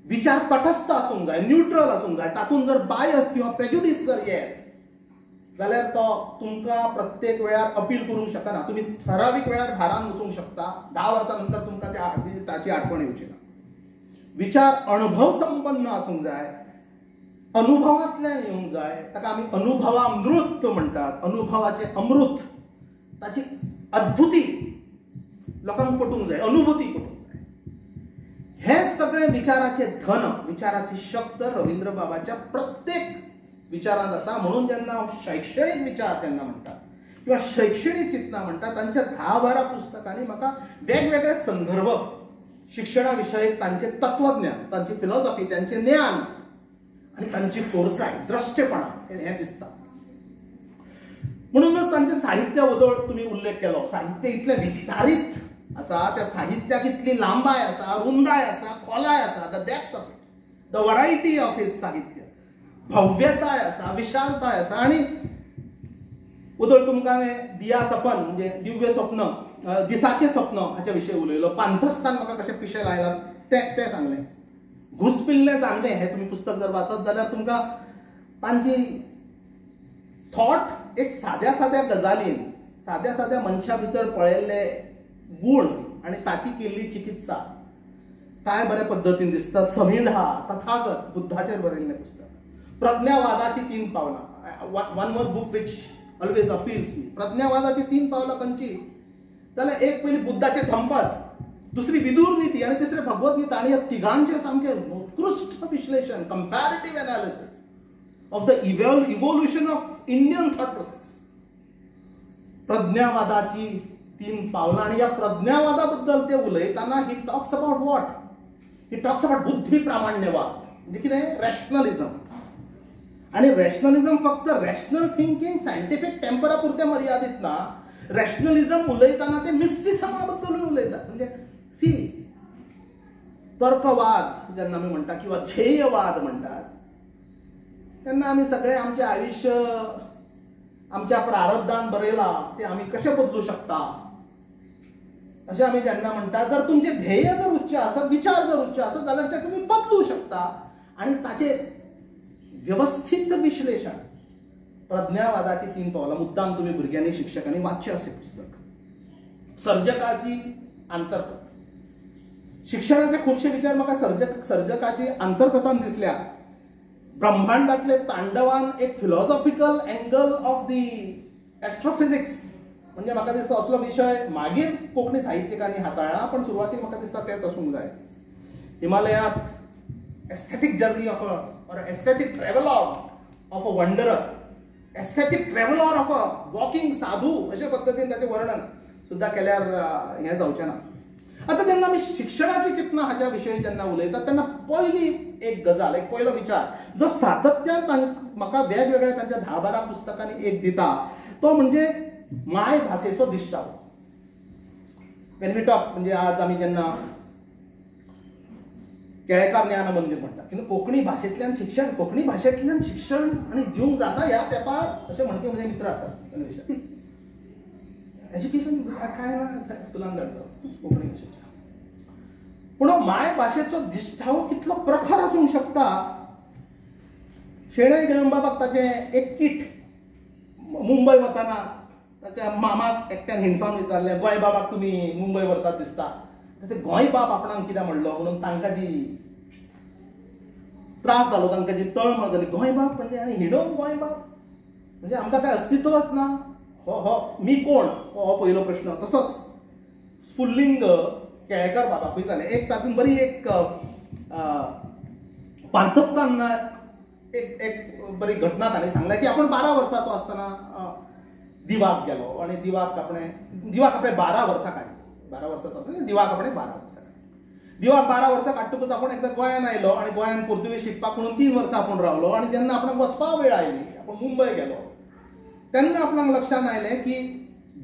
Speaker 3: विचार तटस्थ आसूंक जाय, न्यूट्रल आसूंक जाय. तातूंत जर बायस किंवा प्रेजुडीस जर येत जाल्यार तो तुमकां प्रत्येक वेळार अपील करूंक शकना. तुमी ठरावीक वेळार भारान वचूंक शकता, 10 वर्सां नंतर तुमकां ताची आठवण येवची ना. विचार अणभव संपन्न आसूंक जाय, अनुभवांतल्यान येवंक जाय. ताका आमी अनुभवामृत म्हणटात. अनुभवाचें अमृत, ताची अद्भुती लोकांक पटूंक जाय, अनुभूती पटूंक जाय. हे सगळे विचाराचे धन, विचाराची शक्त रवींद्रबाबाच्या प्रत्येक विचारांत आसा. म्हणून जेन्ना हांव शैक्षणीक विचार जेन्ना म्हणटा किंवा शैक्षणीक चिंतना म्हणटा, तांच्या 10-12 पुस्तकांनी म्हाका वेगवेगळे संदर्भ, शिक्षणा विशयक तांचें तत्वज्ञान, तांची फिलॉसॉफी, तांचें ज्ञान आनी तांची फोरसाय, द्रश्टेपणा हें दिसता. म्हणूनच तांचें साहित्य वदळ तुमी उल्लेख केलो, साहित्य इतलें विस्तारीत आसा, त्या साहित्याक इतली लांबाय आसा, रुंदाय आसा, खोलाय आसा. The depth of it, the variety of his साहित्य, भव्यताय आसा, विशालताय आसा. आनी उदळ तुमकां हांवें दिया सपन म्हणजे दिव्य स्वप्न, दिसाचें स्वप्न हाच्या विशयी उलयलो. पांथस्थान म्हाका कशें पिशें लायलां तें सांगलें. घुसपिल्लें चांदणें हें तुमी पुस्तक जर वाचत जाल्यार तुमकां तांची थॉट एक साद्या साद्या गजालीन, साद्या साद्या मनशा भितर पळयल्ले गूण आनी ताची केल्ली चिकित्सा काय बऱ्या पद्दतीन दिसता. समिधा, तथागत, बुद्धाचेर बरयल्लें पुस्तक. प्रज्ञावादाची 3 पावलां, one more book which always appeals me. प्रज्ञावादाची 3 पावलां खंयची जाल्यार एक पयलीं बुद्धाचें धम्मपद, दुसरी विदूर नीती आनी तिसरें भगवत गीता. आनी ह्या तिगांचें सामकें उत्कृश्ट विश्लेशण, comparative analysis of the evolution of Indian thought process. प्रज्ञावादाची 3 पावलां. आनी ह्या प्रज्ञावादा बद्दल ते उलयतना he talks about what? He talks about बुद्धी प्रामाण्यवाद, म्हणजे कितें? रॅशनलिझम. आनी रॅशनलिझम फक्त रॅशनल थिंकींग, सायंटिफीक टेम्परा पुरतें मर्यादीत ना. रॅशनलिझम उलयतना ते मिस्टिसमा बद्दलूय उलयतात. म्हणजे सी, तर्कवाद जेन्ना आमी म्हणटा किंवा ध्येयवाद म्हणटात तेन्ना आमी सगळें आमचें आयुश्य आमच्या प्रारब्धान बरयलां तें आमी कशें बदलूं शकता अशें आमी जेन्ना म्हणटा, जर तुमचें ध्येय जर उच्च आसत, विचार जर उच्च आसत जाल्यार ते तुमी बदलूं शकता. आनी ताचें व्यवस्थीत विश्लेशण प्रज्ञावादाची 3 पावलां मुद्दाम तुमी भुरग्यांनी शिक्षकांनी वाचचें अशें पुस्तक. सर्जकाची आंतरकथा, शिक्षणाचे खुबशे विचार म्हाका सर्जकाची आंतरकथान दिसल्या. ब्रह्मांडांतले तांडवान एक philosophical angle of the astrophysics, म्हणजे म्हाका दिसता असलो विशय मागीर कोंकणी साहित्यिकांनी हाताळ्ळा, पण सुरवातीक म्हाका दिसता तेच आसूंक जाय. हिमालयांत aesthetic journey of a or aesthetic travelogue of a wanderer, aesthetic travelogue of a walking sadhu अशे पद्दतीन ताचें वर्णन सुद्दां केल्यार हें जावचें ना. आतां जेन्ना आमी शिक्षणाची चिंतना हाच्या विशयी जेन्ना उलयतात तेन्ना पयली एक गजाल, एक पयलो विचार जो सातत्यान म्हाका वेगवेगळ्या तांच्या 10-12 पुस्तकांनी एक दिता तो म्हणजे मायभाशेचो दिश्टावो. When we talk, म्हणजे आज आमी जेन्ना केळेकार ज्ञान मंदीर म्हणटा की कोंकणी भाशेंतल्यान शिक्षण, कोंकणी भाशेंतल्यान शिक्षण आनी दिवंक जाता ह्या तेंपार अशें म्हणपी म्हजे मित्र आसात. एज्युकेशन काय ना स्कुलान धाडटा कोंकणी भाशेच्या, पूण मायभाशेचो दिश्टावो कितलो प्रखर आसूंक शकता. शेणै गोंयबाबाक ताचें एक कीट मुंबय वतना ताच्या मामाक एकट्यान हिणसावन विचारलें, गोंयबाबाक तुमी मुंबय व्हरतात दिसता, ते गोंयबाब आपणाक कितें म्हणलो म्हणून तांकां जी त्रास जालो, तांकां जी तळमळ जाली, गोंयबाब म्हणजे आनी हिणोवन गोंयबाब म्हणजे आमकां काय अस्तित्वच ना, हो हो मी कोण, हो पयलो प्रश्न. तसोच स्फुल्लिंग केळेकार बाबाकूय जालें. एक तातूंत बरी एक पांथस्थान एक एक बरी घटना ताणें सांगल्या की आपण 12 वर्साचो आसतना दिवाक गेलो आनी दिवाक आपणें 12 वर्सां काडली. 12 वर्साचो आसतना दिवाक आपणें 12 वर्सां काडली. दिवाक 12 वर्सां काडटकूच आपूण एकदां गोंयांत आयलो आनी गोंयांत पुर्तुगेज शिकपाक म्हणून 3 वर्सां आपूण रावलो. आनी जेन्ना आपणाक वचपा वेळ आयली, आपूण मुंबय गेलो, तेन्ना आपणाक लक्षांत आयलें की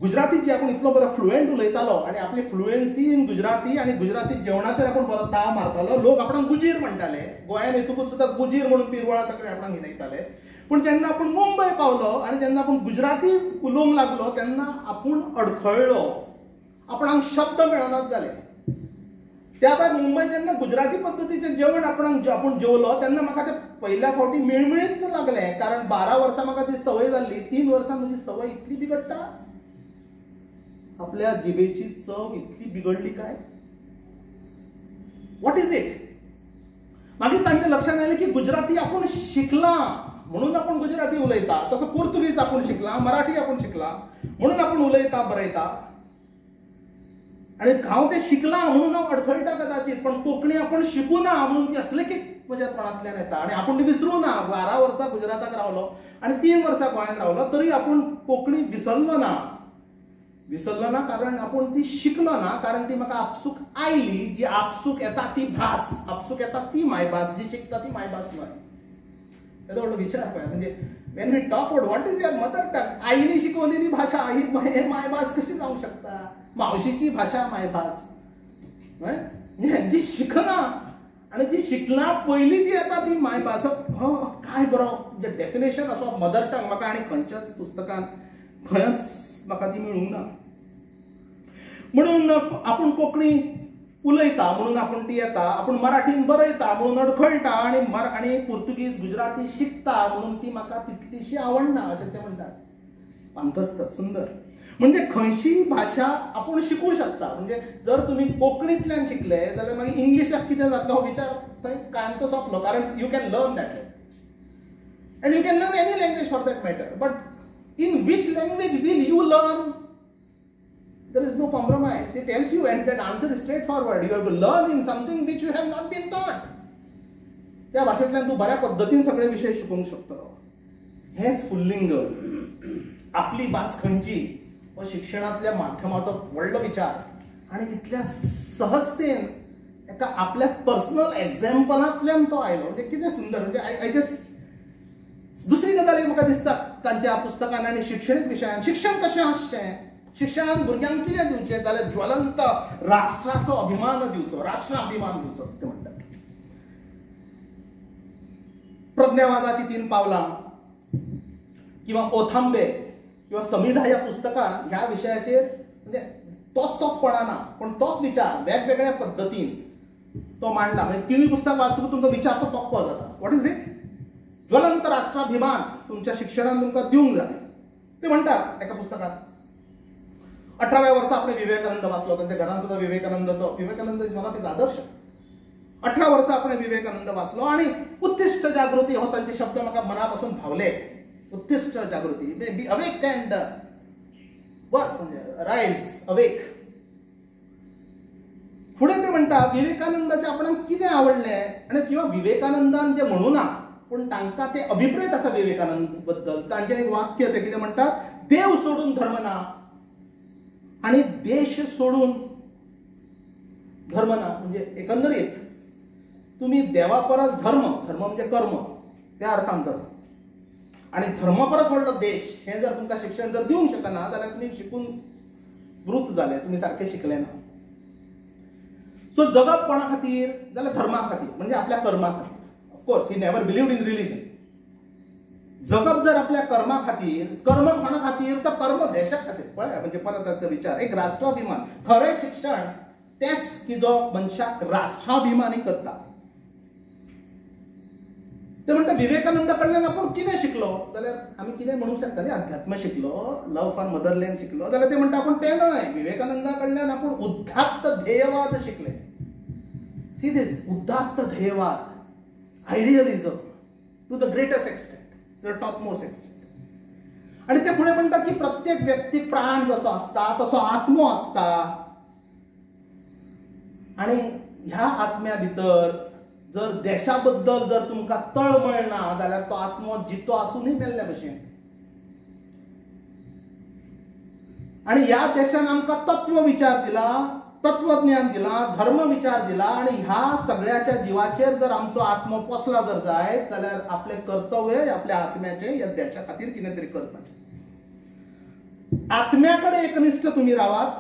Speaker 3: गुजराती जी आपूण इतलो बरो फ्लुएंट उलयतालो आनी आपली फ्लुएन्सी इन गुजराती आनी गुजराती जेवणाचेर आपूण बरो ताव मारतालो, लोक आपणाक गुजीर म्हणटाले. गोंयांत येतकूच सुद्दां गुजीर म्हणून पिरवळा सगळे आपणाक हिणयताले. पूण जेन्ना आपूण मुंबय पावलो आनी जेन्ना आपूण गुजराती उलोवंक लागलो तेन्ना आपूण अडखळ्ळो, आपणाक शब्द मेळनात जाले. त्या भायर मुंबय जेन्ना गुजराती पद्दतीचें जेवण आपणाक आपूण जेवलो तेन्ना म्हाका तें पयल्या फावटी मिळमिळीत लागलें, कारण 12 वर्सां म्हाका ती संवय जाल्ली, 3 वर्सां म्हजी संवय इतली बिगडटा, आपल्या जिबेची चव इतली बिगडली काय, what is it. मागीर तांच्या लक्षांत आयलें की गुजराती आपूण शिकला म्हणून आपूण गुजराती उलयता, तसो पुर्तुगीज आपूण शिकला, मराठी आपूण शिकला म्हणून आपूण उलयता बरयता, आनी हांव तें शिकला म्हणून हांव अडखळटा कदाचित, पण कोंकणी आपूण शिकूना म्हणून ती असले की म्हज्या तोंडांतल्यान येता आनी आपूण ती विसरूं ना. 12 वर्सां गुजराताक रावलो आनी 3 वर्सां गोंयांत रावलो तरी आपूण कोंकणी विसरलो ना, विसरलो ना कारण आपूण ती शिकलो ना, कारण ती म्हाका आपसूक आयली. जी आपसूक येता ती भास, आपसूक येता ती मायभास, जी शिकता ती मायभास न्हय. येदो व्हडलो विचार पळय, म्हणजे when we talk about what is your mother tongue, आईने शिकवलेली भाशा ही मायभास कशी जावंक शकता? मावशीची भाशा मायभास न्हय, जी शिकना आनी जी शिकना पयली जी येता ती मायभास. हो काय बरो म्हणजे डेफिनेशन असो मदर टंग म्हाका आनी खंयच्याच पुस्तकान खंयच म्हाका ती मेळूंक ना. म्हणून आपूण कोंकणी उलयता म्हणून आपूण ती येता, आपूण मराठीन बरयता म्हणून अडखळटा, आनी आनी पुर्तुगीज गुजराती शिकता म्हणून ती म्हाका तितलीशी आवडना अशें ते म्हणटात. पांथस्थ सुंदर म्हणजे खंयची भाशा आपूण शिकूं शकता. म्हणजे जर तुमी कोंकणींतल्यान शिकले जाल्यार मागीर इंग्लिशाक कितें जातलो हो विचार थंय कायमचो सोंपलो, कारण you can learn that language and you can learn any language for that matter, but in which language will you learn? There is no compromise. It tells you, and that answer is straightforward. You have to learn in something which you have not been taught. त्या भाशेंतल्यान तूं बऱ्या पद्दतीन सगळे विशय शिकोवंक शकतलो. हें स्फुल्लिंग आपली भास खंयची हो शिक्षणांतल्या माध्यमाचो व्हडलो विचार आनी इतल्या सहजतेन एका आपल्या पर्सनल एग्जाम्पलांतल्यान तो आयलो. म्हणजे कितें सुंदर, म्हणजे I just दुसरी गजाल म्हाका दिसता तांच्या पुस्तकान आनी शिक्षणीक विशयान शिक्षण कशें आसचें, शिक्षणान भुरग्यांक कितें दिवचें जाल्यार ज्वलंत राष्ट्राचो अभिमान दिवचो, राष्ट्राभिमान दिवचो. ते म्हणटात प्रज्ञावादाची 3 पावलां किंवा ओथांबे किंवा समिधा ह्या पुस्तकान ह्या विशयाचेर म्हणजे तोच तोचपणा ना पूण तोच विचार वेगवेगळ्या पद्दतीन तो मांडला. म्हणजे तिनूय पुस्तक वाचतकूच तुमचो विचार तो पक्को जाता. What is it? ज्वलंत राष्ट्राभिमान तुमच्या शिक्षणान तुमकां दिवंक जाय. ते म्हणटात एका पुस्तकांत 18व्या वर्सा आपणे विवेकानंद वाचलो, तांच्या घरान सुद्दां विवेकानंदाचो, Vivekananda is one of his आदर्श. 18 वर्सां आपणे विवेकानंद वाचलो आनी उत्तिश्ठ जागृती हो तांचे शब्द म्हाका मना पासून भावले. उत्तिश्ठ जागृती, बी अवेक अँड वर्क, म्हणजे रायज अवेक. फुडें ते म्हणटा विवेकानंदाचें आपणाक कितें आवडलें आनी किंवा विवेकानंदान जें म्हणू ना पूण तांकां तें अभिप्रेत आसा विवेकानंद बद्दल. तांचें एक वाक्य ते कितें म्हणटात, देव सोडून धर्म ना आनी देश सोडून धर्म ना. म्हणजे एकंदरीत तुमी देवा परस धर्म, धर्म म्हणजे कर्म, त्या अर्थान धर्म, आनी धर्मा परस व्हडलो देश हें जर तुमकां शिक्षण जर दिवंक शकना जाल्यार तुमी शिकून वृत जाले, तुमी सारकें शिकले ना. सो जगप कोणा खातीर जाल्यार धर्मा खातीर, म्हणजे आपल्या कर्मा खातीर. Of course he never believed in religion. जगप जर आपल्या कर्मा खातीर, कर्म कोणा खातीर तर कर्म देशा खातीर. पळय म्हणजे परत विचार एक राष्ट्राभिमान. खरें शिक्षण तेंच की जो मनशाक राष्ट्राभिमानी करता. ते म्हणटा विवेकानंदा कडल्यान आपूण कितें शिकलो जाल्यार आमी कितें म्हणूंक शकता न्ही, अध्यात्म शिकलो, लव फॉर मदरलँड शिकलो, जाल्यार ते म्हणटा आपूण तें न्हय, विवेकानंदा कडल्यान आपूण उद्दात्त ध्येयवाद शिकले. सी दीस उद्दात्त ध्येयवाद, idealism to the greatest extent, the top most extent. आनी ते फुडें म्हणटात की प्रत्येक व्यक्तीक प्राण जसो आसता तसो आत्मो आसता आनी ह्या आत्म्या भितर जर देशा बद्दल जर तुमकां तळमळ ना जाल्यार तो आत्मो जितो आसूनय मेल्ल्या भशेन. आनी ह्या देशान आमकां तत्व विचार दिला, तत्वज्ञान दिला, धर्म विचार दिला आनी ह्या सगळ्याच्या जिवाचेर जर आमचो आत्मो पोसला जर जायत जाल्यार आपलें कर्तव्य आपल्या आत्म्याचें ह्या देशा खातीर कितें तरी करपाचें. आत्म्या कडेन एकनिश्ठ तुमी रावात,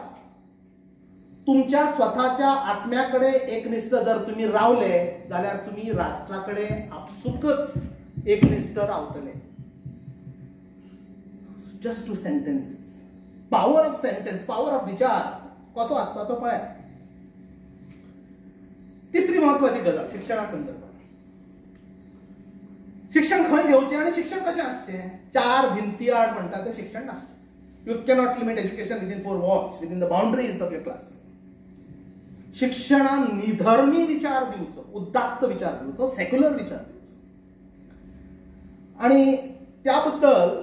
Speaker 3: तुमच्या स्वताच्या आत्म्या कडेन एकनिश्ठ जर तुमी रावले जाल्यार तुमी राष्ट्रा कडेन आपसुकच एकनिश्ठ रावतले. Just 2 sentences, power of sentence, power of विचार कसो आसता तो पळयात. तिसरी म्हत्वाची गजाल शिक्षणा संदर्भात, शिक्षण खंय घेवचें आनी शिक्षण कशें आसचें. 4 भिंती आड म्हणटा तें शिक्षण नासचें. You cannot limit education within 4 walls, within the boundaries of your class. शिक्षणान निधर्मी विचार दिवचो, उद्दात्त विचार दिवचो, सेक्युलर विचार दिवचो. आनी त्या बद्दल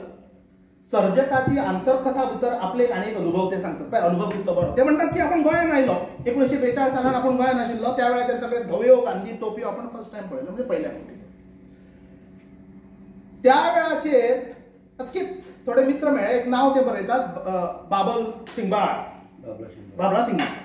Speaker 3: सर्जकाची आंतरकथा भितर आपले आनी एक अनुभव ते सांगतात. पळय अनुभव कितलो बरो. ते म्हणटात की आपण गोंयांत आयलो 1942 सालान, आपण गोंयांत आशिल्लो त्या वेळार सगळे धव्यो गांधी टोपयो आपण फर्स्ट टायम पळयलो, म्हणजे पयल्या फावटी. त्या वेळाचेर अचकीत थोडे मित्र मेळ्ळे, एक नांव ते बरयतात बाबल सिंगबाळ, बाबला सिंगबाळ.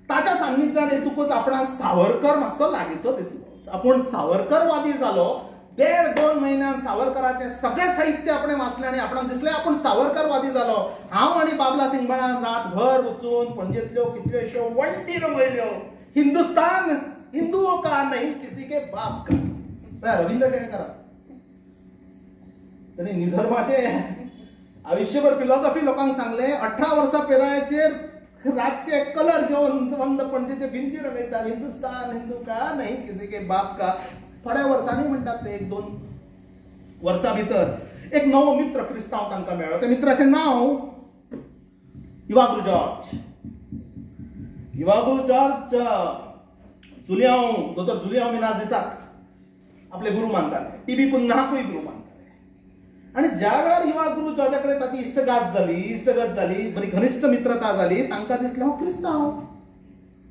Speaker 3: ताच्या सान्निध्यान येतकूच आपणाक सावरकर मातसो लागींचो दिसलो, आपूण सावरकरवादी जालो. 1.5-2 म्हयन्यान सावरकराचें सगळें साहित्य आपणें वाचलें आनी आपणाक दिसलें आपूण सावरकरवादी जालो. हांव आनी बाबला सिंगबाळान रातभर वचून पणजेंतल्यो कितल्योश्यो वण्टी रंगयल्यो, हिंदुस्तान हिंदुओं का नहीं किसी के बाप का. रवींद्र केळेकारान ताणें निधर्माचें आयुष्यभर फिलॉसॉफी लोकांक सांगलें. 18 वर्सां पिरायेचेर रातचे कलर घेवन वंद पणजेचे भिंती रंगयतात, हिंदुस्तान हिंदू का नहीं किसी के बाप का. थोड्या वर्सांनी म्हणटात ते 1-2 वर्सां भितर एक नवो मित्र क्रिस्तांव तांकां मेळ्ळो. त्या मित्राचें नांव इवाग्रू जॉर्ज. इवाग्रू जॉर्ज जुलियांव, दोतोर जुलियांव मिनाझ दिसाक आपले गुरू मानताले, टीबी कुन्हाकूय गुरू मानताले. आनी ज्या वेळार इवाग्रू जॉर्जा कडेन ताची इश्टगत जाली, बरी घनिश्ट मित्रता जाली, तांकां दिसलें हो क्रिस्तांव,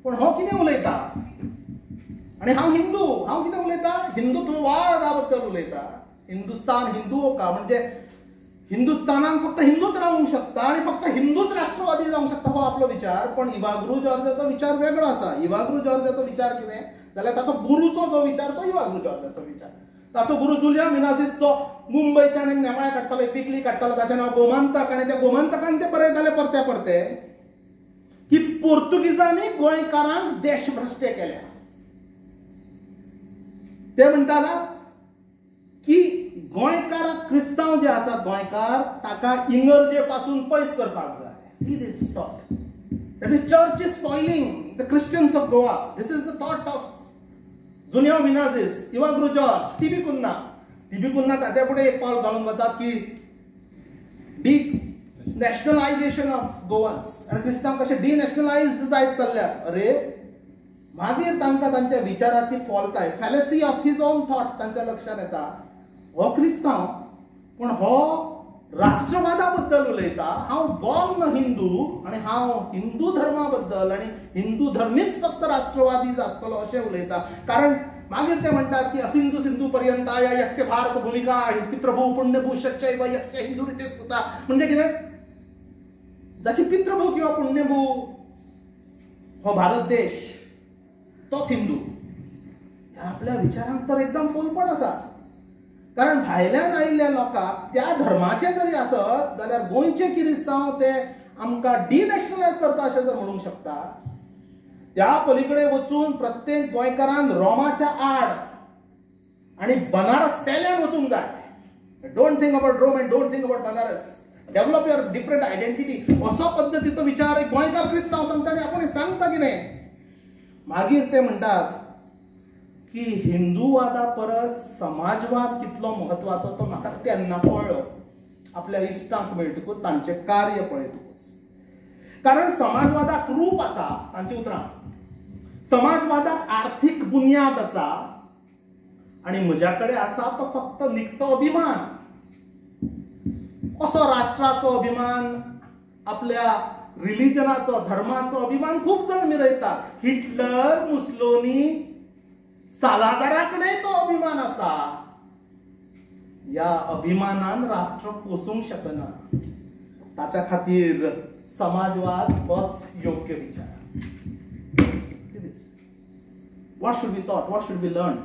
Speaker 3: पूण हो कितें उलयता आनी हांव हिंदू, हांव कितें उलयता, हिंदुत्ववादा बद्दल उलयता, हिंदुस्तान हिंदू का म्हणजे हिंदुस्तानान फक्त हिंदूच रावूंक शकता आनी फक्त हिंदूच राष्ट्रवादी जावंक शकता हो आपलो विचार. पण इवाग्रू जॉर्जाचो विचार वेगळो आसा. इवाग्रू जॉर्जाचो विचार कितें जाल्यार ताचो गुरूचो जो विचार तो इवाग्रू जॉर्जाचो विचार. ताचो गुरू जुलिया मिनाझीस तो मुंबयच्यान एक नेमाळें काडटालो, एक विकली काडटालो, ताचें नांव गोमंतक. आनी त्या गोमंतकान ते बरयताले परते परते की पोर्तुगीजांनी गोंयकारांक देशभ्रष्ट केल्या. ते म्हणटाला की गोंयकार क्रिस्तांव जे आसात गोंयकार ताका इंगर्जे पासून पयस करपाक जाय. See this thought, that is church is spoiling the Christians of Goa. This is the thought of Juliao Menezes, Ivangru George, T B Cunha. T B Cunha ताच्या फुडें एक पावल घालून वतात की डिनॅशनलायझेशन ऑफ गोवन्स, आनी क्रिस्तांव कशे डिनॅशनलायज जायत चल्ल्यात. अरे मागीर तांकां तांच्या विचाराची फॉल्ताय, fallacy of his own thought तांच्या लक्षांत येता. हो क्रिस्तांव पूण हो राष्ट्रवादा बद्दल उलयता, हांव बॉर्न हिंदू आनी हांव हिंदू धर्मा बद्दल आनी हिंदू धर्मीच फक्त राष्ट्रवादी आसतलो अशें उलयता. कारण मागीर ते म्हणटात की असिंधू सिंधू पर्यंताय यस्य भारत भुमिका पितृभू पुण्यभू शच्चैव यस्य हिंदू रिते स्मृता. म्हणजे कितें, जाची पितृभू किंवा पुण्यभू हो भारत देश तोच हिंदू. ह्या आपल्या विचारांक तर एकदम फोलपण आसा. कारण भायल्यान आयिल्ल्या लोकांक त्या धर्माचे जरी आसत जाल्यार गोंयचे किरिस्तांव ते आमकां डिनॅशनलायज करता अशें जर म्हणूंक शकता, त्या पलीकडे वचून प्रत्येक गोंयकारान रोमाच्या आड आनी बनारस पेल्यान वचूंक जाय. Don't think about Rome and don't think about Banaras, develop your different identity, असो पद्दतीचो विचार एक गोंयकार क्रिस्तांव सांगता आनी आपूण सांगता कितें. मागीर ते म्हणटात की हिंदूवादा परस समाजवाद कितलो म्हत्वाचो तो म्हाका तेन्ना कळ्ळो आपल्या इश्टांक मेळटकूच, तांचें कार्य पळयतकूच. कारण समाजवादाक रूप आसा, तांची उतरां, समाजवादाक आर्थीक बुन्याद आसा आनी म्हज्या कडेन आसा तो फक्त निखटो अभिमान. असो राष्ट्राचो अभिमान, आपल्या रिलिजनाचो, धर्माचो अभिमान खूब जाण मिरयतात. हिटलर, मुसलोनी, सालाजारा कडेन तो अभिमान आसा. ह्या अभिमानान राष्ट्र पोसूंक शकना. ताच्या खातीर समाजवाद होच योग्य विचार. What should be taught, what should be learn.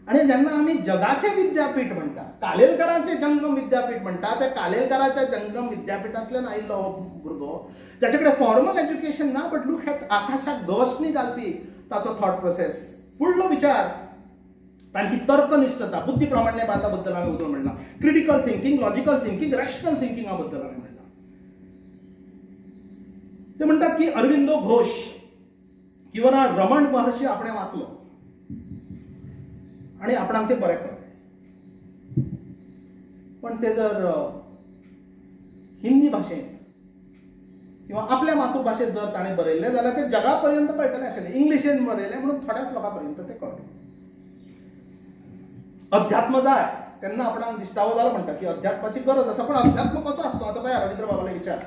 Speaker 3: आनी जेन्ना आमी जगाचें विद्यापीठ म्हणटा, कालेलकरांचें जंगम विद्यापीठ म्हणटा, त्या कालेलकराच्या जंगम विद्यापीठांतल्यान आयिल्लो हो भुरगो जाचे कडेन फॉर्मल एज्युकेशन ना, बट लूक एट आकाशाक गवसणी घालपी ताचो थॉट प्रोसेस, फुडलो विचार, तांची तर्कनिश्ठता, बुद्धी प्रामाण्यवादा बद्दल हांवें उलोवन म्हणलां, critical thinking, logical thinking, rational थिंकिंगा बद्दल हांवें म्हणलां. ते म्हणटात की अरविंदो घोष किंवा ना रमण महर्षी आपणें वाचलो आनी आपणाक तें बरें कळ्ळें, पण ते जर हिंदी भाशेंत किंवा आपल्या मातृभाशेंत जर ताणें बरयल्लें जाल्यार तें जगा पर्यंत कळटलें आशिल्लें. इंग्लिशेन बरयलें म्हणून थोड्याच लोकां पर्यंत तें कळ्ळें. अध्यात्म जाय तेन्ना आपणाक दिश्टावो जालो म्हणटा की अध्यात्माची गरज आसा, पण अध्यात्म कसो आसचो आतां पळय रवींद्र बाबाले विचार.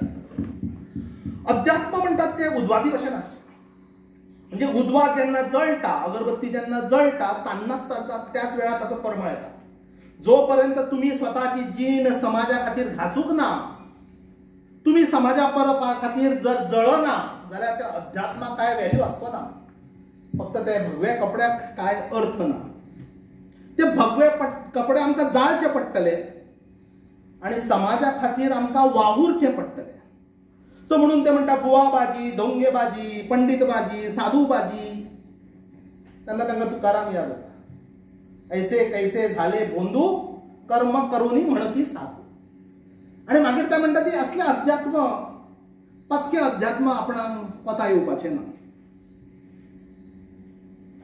Speaker 3: अध्यात्म म्हणटात ते उदवाती भशेन आसचें, म्हणजे उदवात जेन्ना जळटा, अगरबत्ती जेन्ना जळटा तेन्नाच त्याच वेळार ताचो परमळ येता. जो पर्यंत तुमी स्वताची जीण समाजा खातीर घासूंक ना, तुमी समाजा परपा खातीर जर जळना जाल्यार त्या अध्यात्माक कांय व्हॅल्यू आसचो ना. फक्त ते भगवे कपड्याक कांय अर्थ ना. ते भगवे कपडे आमकां जाळचे पडटले आनी समाजा खातीर आमकां वावुरचें पडटलें. सो म्हणून ते म्हणटा बुवाबाजी, डोंगेबाजी, पंडितबाजी, साधूबाजी. तेन्ना तांकां तुकाराम याद जाता, ऐसे कैसे झाले भोंदू कर्म करुनी म्हणती साधू. आनी मागीर ते म्हणटा ती असलें अध्यात्म, पाचकें अध्यात्म आपणाक कोता येवपाचें ना.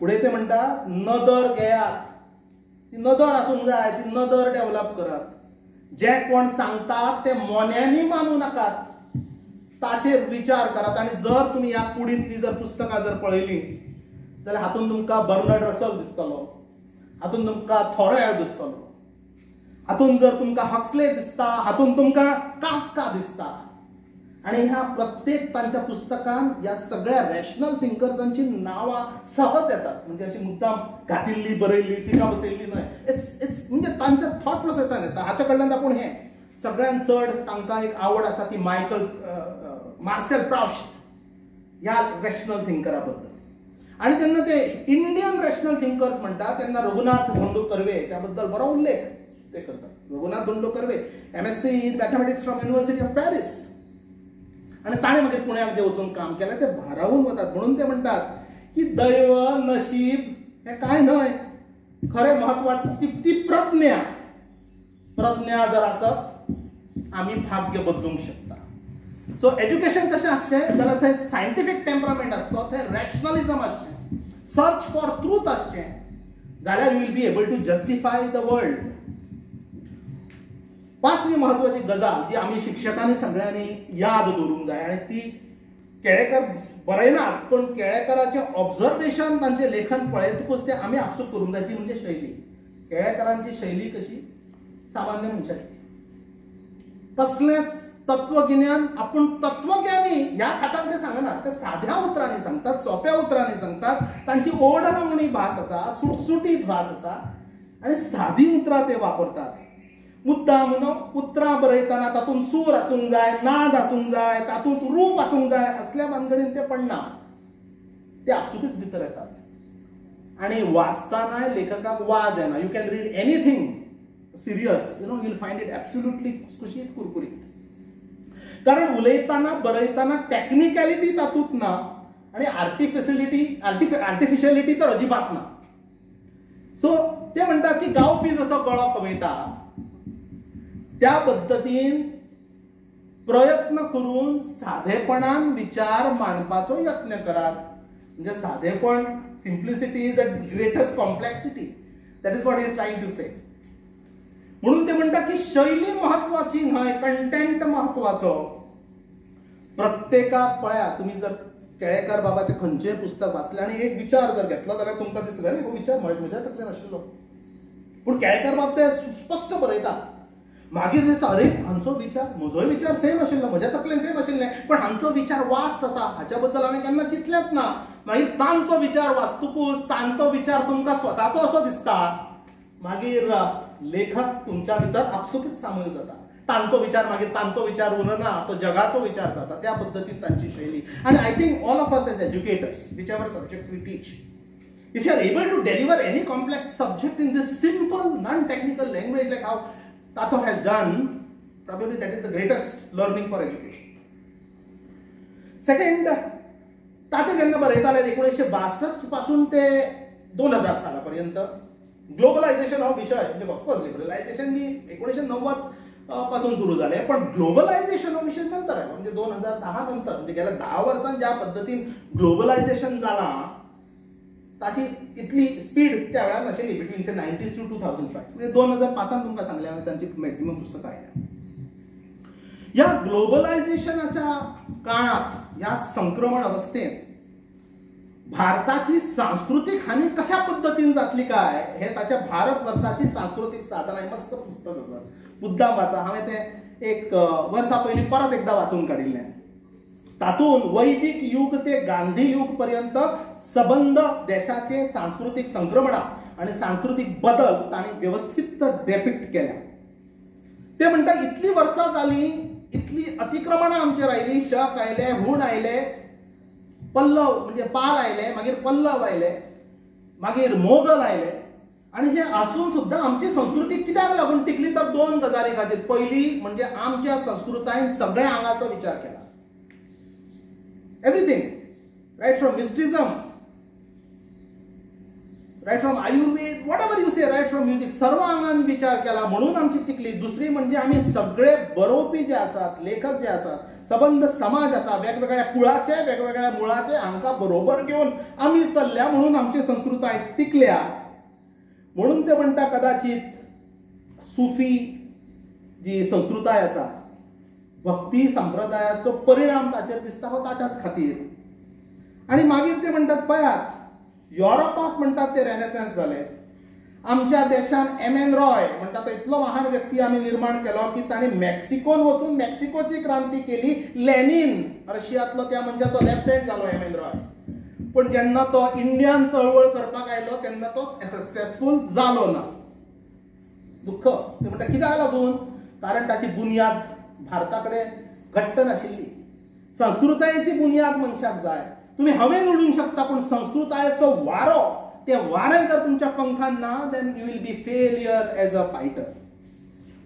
Speaker 3: फुडें ते म्हणटा नदर घेयात, ती नदर आसूंक जाय, ती नदर डेवलप करात. जे कोण सांगतात ते मोन्यांनी मानू नाकात, ताचेर विचार करात. आनी जर तुमी ह्या कुडींतली जर पुस्तकां जर पळयलीं जाल्यार हातूंत तुमकां बर्नर्ड रसल दिसतलो, हातूंत तुमकां थोरोएव दिसतलो, हातूंत जर तुमकां हक्सले दिसता, हातूंत तुमकां काफ्का दिसता. आनी ह्या प्रत्येक तांच्या पुस्तकान ह्या सगळ्या रॅशनल थिंकर्सांची नांवां सहज येतात. म्हणजे अशी मुद्दाम घातिल्ली बरयल्ली तिका बसयल्ली न्हय, it's it's म्हणजे तांच्या थॉट प्रोसेसान येता. हाच्या कडल्यान आपूण हें सगळ्यांत चड तांकां एक आवड आसा ती मायकल मार्सेल प्राउस्ट ह्या रॅशनल थिंकरा बद्दल. आनी जेन्ना ते इंडियन रॅशनल थिंकर्स म्हणटा तेन्ना रघुनाथ धोंडो कर्वे ह्याच्या बद्दल बरो उल्लेख ते करतात. Raghunath Dhondo Karve MSc in mathematics from University of Paris, आनी ताणें मागीर पुण्याक जे वचून काम केलें ते भारावून वतात. म्हणून ते म्हणटात की दैव नशीब हें कांय न्हय, खरें म्हत्वाची ती प्रज्ञा. प्रज्ञा जर आसत आमी भाग्य बदलूंक शकता. सो एज्युकेशन कशें आसचें जाल्यार थंय सायंटिफीक टेम्परामेंट आसचो, थंय रॅशनलिजम आसचें, सर्च फॉर ट्रूथ आसचें, जाल्यार you will be able to justify the world. पांचवी म्हत्वाची गजाल जी आमी शिक्षकांनी सगळ्यांनी याद दवरूंक जाय, आनी ती केळेकार बरयनात पूण केळेकाराचें ऑब्जर्वेशन तांचें लेखन पळयतकूच तें आमी आपसूक करूंक जाय, ती म्हणजे शैली. केळेकारांची शैली कशी सामान्य मनशाची, कसलेंच तत्वगिन्यान आपूण तत्वज्ञानी ह्या थाटान ते सांगनात, ते साध्या उतरांनी सांगतात, सोंप्या उतरांनी सांगतात. तांची ओडलावणी भास आसा, सुटसुटीत भास आसा आनी सादी उतरां ते वापरतात. मुद्दाम म्हणून उतरां बरयतना तातूंत सूर आसूंक जाय, नाद आसूंक जाय, तातूंत रूप आसूंक जाय, असल्या भानगडीन ते पडना, ते आपसुकूच भितर येतात. आनी वाचतानाय लेखकाक वाज येना. You can read anything serious, you know, you will find it absolutely खुसखुशीत कुरकुरीत. कारण उलयतना बरयतना टॅक्निकॅलिटी तातूंत ना आनी आर्टिफिशियलिटी तर अजिबात ना. सो ते म्हणटात की गावपी जसो गळो कमयता त्या पद्दतीन प्रयत्न करून साधेपणान विचार मांडपाचो यत्न करात. म्हणजे साधेपण, simplicity is a greatest complexity, that is what is trying to say. म्हणून ते म्हणटा की शैली म्हत्वाची न्हय, कंटेंट म्हत्वाचो. प्रत्येकाक पळया, तुमी जर केळेकार बाबाचें खंयचेंय पुस्तक वाचलें आनी एक विचार जर घेतलो जाल्यार तुमकां दिसतलें अरे हो विचार म्हज्या तकलेन आशिल्लो, पूण केळेकार बाब ते स्पश्ट बरयता. मागीर दिसता अरे हांचो विचार म्हजोय विचार सेम आशिल्लो, म्हज्या तकलेन सेम आशिल्लें, पण हांचो विचार वास्ट आसा, हाच्या बद्दल हांवें केन्ना चिंतलेंच ना. मागीर तांचो विचार वाचतकूच तांचो विचार तुमकां स्वताचो असो दिसता, मागीर लेखक तुमच्या भितर आपसुकूच सामील जाता. तांचो विचार मागीर तांचो विचार उरना, तो जगाचो विचार जाता. त्या पद्दतीन तांची शैली. आनी I think all of us as educators, whichever subjects we teach, if you are able to deliver any complex subject in this simple non technical language like how Tato has done, probably that is the greatest learning for education. Second, तातो जेन्ना बरयताले 1962 पासून ते 2000 साला पर्यंत globalisation हो विशय, म्हणजे of course liberalisation बी 1990 पासून सुरू जालें, पण ग्लोबलायझेशन हो विशय नंतर आयलो, म्हणजे 2010 नंतर, म्हणजे गेल्या 10 वर्सां ज्या पद्दतीन ग्लोबलायझेशन जालां ताची इतली स्पीड त्या वेळार नाशिल्ली, बिटवीन से 90s to 2005, म्हणजे 2005 तुमकां सांगलें हांवें तांची मॅक्झिमम पुस्तकां आयल्या. ह्या ग्लोबलायझेशनाच्या काळांत, ह्या संक्रमण अवस्थेंत भारताची सांस्कृतीक हानी कशा पद्दतीन जातली काय हे ताच्या भारत वर्साची सांस्कृतीक साधना हें मस्त पुस्तक आसा, मुद्दाम वाचा. हांवें तें एक वर्सा पयलीं परत एकदां वाचून काडिल्लें. तातूंत वैदिक युग ते गांधी युग पर्यंत सबंद देशाचे सांस्कृतीक संक्रमणां आनी सांस्कृतीक बदल तांणी वेवस्थीत डेपिक्ट केल्या. ते म्हणटा इतली वर्सां जालीं, इतली अतिक्रमणां आमचेर आयलीं, शक आयले, हूण आयले, पल्लव म्हणजे पाल आयले, मागीर पल्लव आयले, मागीर मोगल आयले, आनी हे आसून सुद्दां आमची संस्कृती कित्याक लागून टिकली तर दोन गजाली खातीर. पयली म्हणजे आमच्या संस्कृतायेन सगळ्या आंगाचो विचार केला, everything, right from mysticism, right from Ayurveda, whatever you say, right from music, सर्व आंगान विचार केला म्हणून आमची टिकली. दुसरी म्हणजे आमी सगळे बरोवपी जे आसात, लेखक जे आसात, सबंद समाज आसा, वेगवेगळ्या कुळाचे वेगवेगळ्या मुळाचे हांकां बरोबर घेवन आमी चल्ल्या म्हणून आमची संस्कृताय टिकल्या. म्हणून ते म्हणटा कदाचित सुफी जी संस्कृताय आसा, भक्ती संप्रदायाचो परिणाम ताचेर दिसता हो ताच्याच खातीर. आनी मागीर ते म्हणटात पळयात युरोपाक म्हणटात ते रेनेसांस जाले, आमच्या देशान एम एन रॉय म्हणटा तो इतलो महान व्यक्ती आमी निर्माण केलो की ताणें मेक्सिकोन वचून मेक्सिकोची क्रांती केली. लेनिन रशियांतलो त्या मनशाचो लेफ्ट हँड जालो एम एन रॉय. पूण जेन्ना तो इंडियान चळवळ करपाक आयलो तेन्ना तो सक्सेसफूल जालो ना. दुःख ते म्हणटा कित्याक लागून, कारण ताची बुन्याद भारता कडेन घट्ट नाशिल्ली. संस्कृतायेची बुन्याद मनशाक जाय. तुमी हवेन उडूंक शकता पूण संस्कृतायेचो वारो, ते वारें जर तुमच्या पंखान ना then you will be failure as a fighter.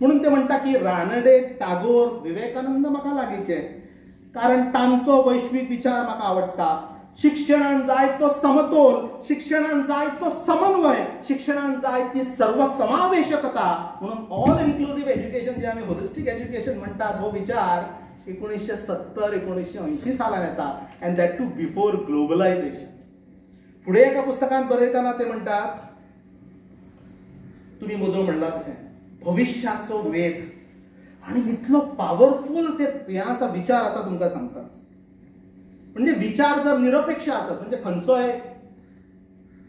Speaker 3: म्हणून ते म्हणटा की रानडे, टागोर, विवेकानंद म्हाका लागींचे, कारण तांचो वैश्वीक विचार म्हाका आवडटा. शिक्षणान जाय तो समतोल, शिक्षणान जाय तो समन्वय, शिक्षणान जाय ती सर्वसमावेशकता. म्हणून ऑल इन्क्लुझीव एज्युकेशन जे आमी होलिस्टीक एज्युकेशन म्हणटात हो विचार 1970 1980 सालान येता, and that too before globalization. फुडें एका पुस्तकांत बरयतना ते म्हणटात, तुमी मोदळ म्हणला तशें भविश्याचो वेध आनी इतलो पावरफूल ते हें आसा विचार आसा तुमकां सांगता. म्हणजे विचार जर निरपेक्ष आसत, म्हणजे खंयचोय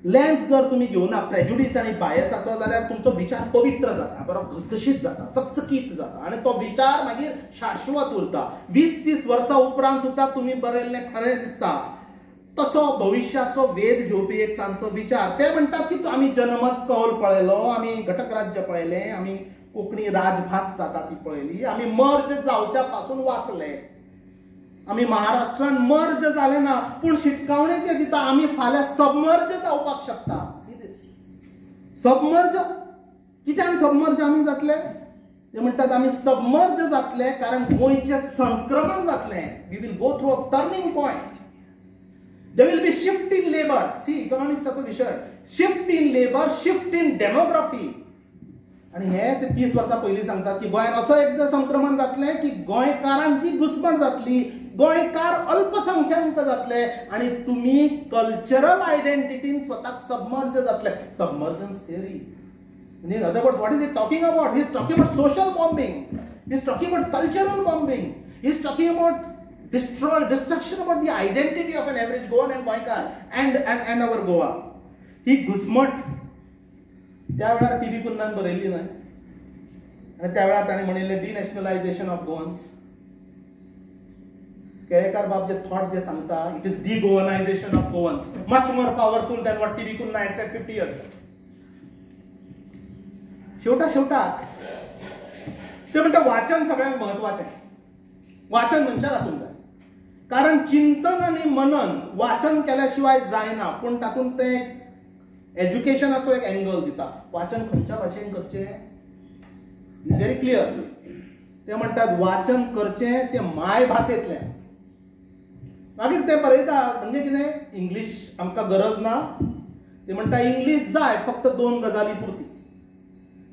Speaker 3: लेन्स जर तुमी घेवना प्रेजुडीस आनी बायसाचो जाल्यार तुमचो विचार पवित्र जाता, बरो घसघशीत जाता, चकचकीत जाता आनी तो विचार मागीर शाश्वत उरता. 20-30 वर्सां उपरांत सुद्दां तुमी बरयल्लें खरें दिसता. तसो भविश्याचो वेध घेवपी एक तांचो विचार. ते म्हणटात की आमी जनमत कौल पळयलो, आमी घटक राज्य पळयलें, आमी कोंकणी राजभास जाता ती पळयली, आमी मर्ज जावच्या पासून वाचले, आमी महाराष्ट्रान मर्ज जाले ना पूण शिटकावणी ते दिता आमी फाल्यां सबमर्ज जावपाक शकता. सिरियस सबमर्ज कित्यान सबमर्ज आमी जातले? ते म्हणटात आमी सबमर्ज जातले कारण गोंयचें संक्रमण जातलें. We will go through a turning point. There will be shift in labor. See, economics आचो विशय, shift in labor, shift in demography. आनी हे ते 30 वर्सां पयलीं सांगतात की गोंयांत असो एकदां संक्रमण जातलें की गोंयकारांची घुसमट जातली, गोंयकार अल्पसंख्याक जातले आनी तुमी कल्चरल आयडेंटिटीन स्वताक सबमर्ज जातले. Submergence theory. In other words, what is he talking about? He is talking about social bombing, he is talking about cultural bombing, he is talking about destruction about the identity of an average Goan and Goenkar and our Goa. ही घुसमट त्या वेळार T बी कुन्हान बरयल्ली न्हय, आनी त्या वेळार ताणें म्हणिल्लें डिनॅशनलायझेशन of Goans. Kelekar बाब जे थॉट जे सांगता, it is de-Goanization of Goans, much more powerful than what T B Cunha had said 50 years. शेवटा शेवटाक ते म्हणटा वाचन सगळ्यांत म्हत्वाचें, वाचन मनशाक आसूंक जाय, कारण चिंतन आनी मनन वाचन केल्या शिवाय जायना. पूण तातूंत तें एज्युकेशनाचो एक एंगल दिता. वाचन खंयच्या भाशेन करचें is very clear. ते म्हणटात वाचन करचें तें मायभाशेंतल्यान. मागीर ते बरयतात म्हणजे कितें, इंग्लीश आमकां गरज ना. ते म्हणटा इंग्लीश जाय फक्त 2 गजाली पुरती.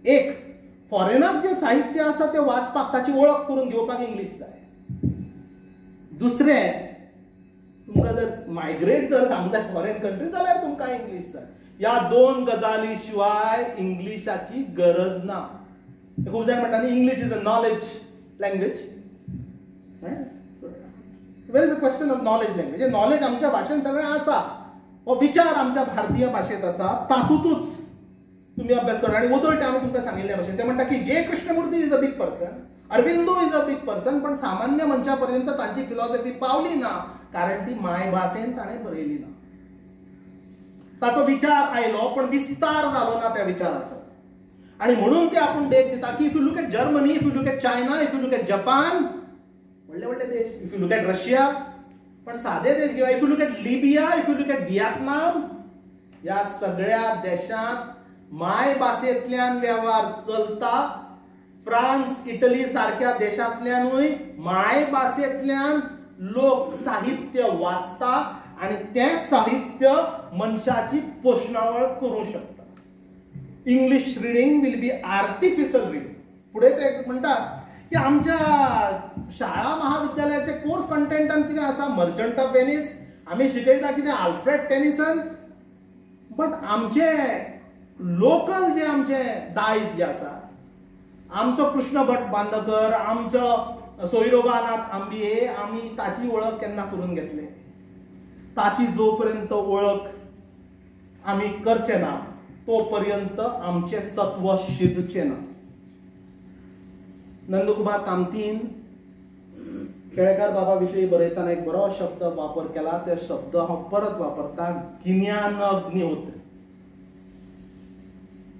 Speaker 3: एक, फॉरेनाक जें साहित्य आसा तें वाचपाक, ताची वळख करून घेवपाक इंग्लीश जाय. दुसरें, तुमकां जर मायग्रेट जर सांगता फॉरेन कंट्री जाल्यार तुमकां इंग्लीश जाय. ह्या 2 गजाली शिवाय इंग्लिशाची गरज ना. खूब जाण म्हणटा न्ही English is a knowledge language. Where is a question of knowledge language? Knowledge आमच्या भाशेन सगळें आसा, हो विचार आमच्या भारतीय भाशेंत आसा, तातूंतच तुमी अभ्यास करा. आनी वदळ ते हांवें तुमकां सांगिल्ल्या भाशेन ते म्हणटा की J Krishnamurti is a big person, Aurobindo is a big person, पण सामान्य मनशा पर्यंत तांची फिलॉसॉफी पावली ना, कारण ती मायभाशेन ताणें बरयली ना. ताचो विचार आयलो पण विस्तार जालो ना त्या विचाराचो. आनी म्हणून ते आपूण देख दिता की if you look at Germany, if you look at China, if you look at Japan, व्हडले व्हडले देश, if you look at Russia, पण सादे देश घेवा, if you look at Libya, if you look at Vietnam, ह्या सगळ्या देशांत मायभाशेंतल्यान वेव्हार चलता. फ्रांस, इटली सारक्या देशांतल्यानूय मायभाशेंतल्यान लोक साहित्य वाचता आनी तें साहित्य मनशाची पोशणावळ करूंक शकता. English reading will be artificial reading. फुडें ते म्हणटात की आमच्या शाळा महाविद्यालयाचे कोर्स कंटेंटान कितें आसा, मर्चंट ऑफ वेनीस आमी शिकयता कितें, आल्फ्रेड टेनिसन, बट आमचे लोकल जे आमचे दायज जे आसा, आमचो कृष्ण भट बांदकर, आमचो सोयरोबानाथ आंबिये, आमी ताची वळख केन्ना करून घेतले? ताची जोपर्यंत वळख आमी करचे ना तो पर्यंत आमचें सत्व शिजचें ना. नंदकुमार कामतीन केळेकार बाबा विशीं बरयतना एक बरो शब्द वापर केला, ते शब्द हांव परत वापरता, गिन्यान अग्निहोत्र.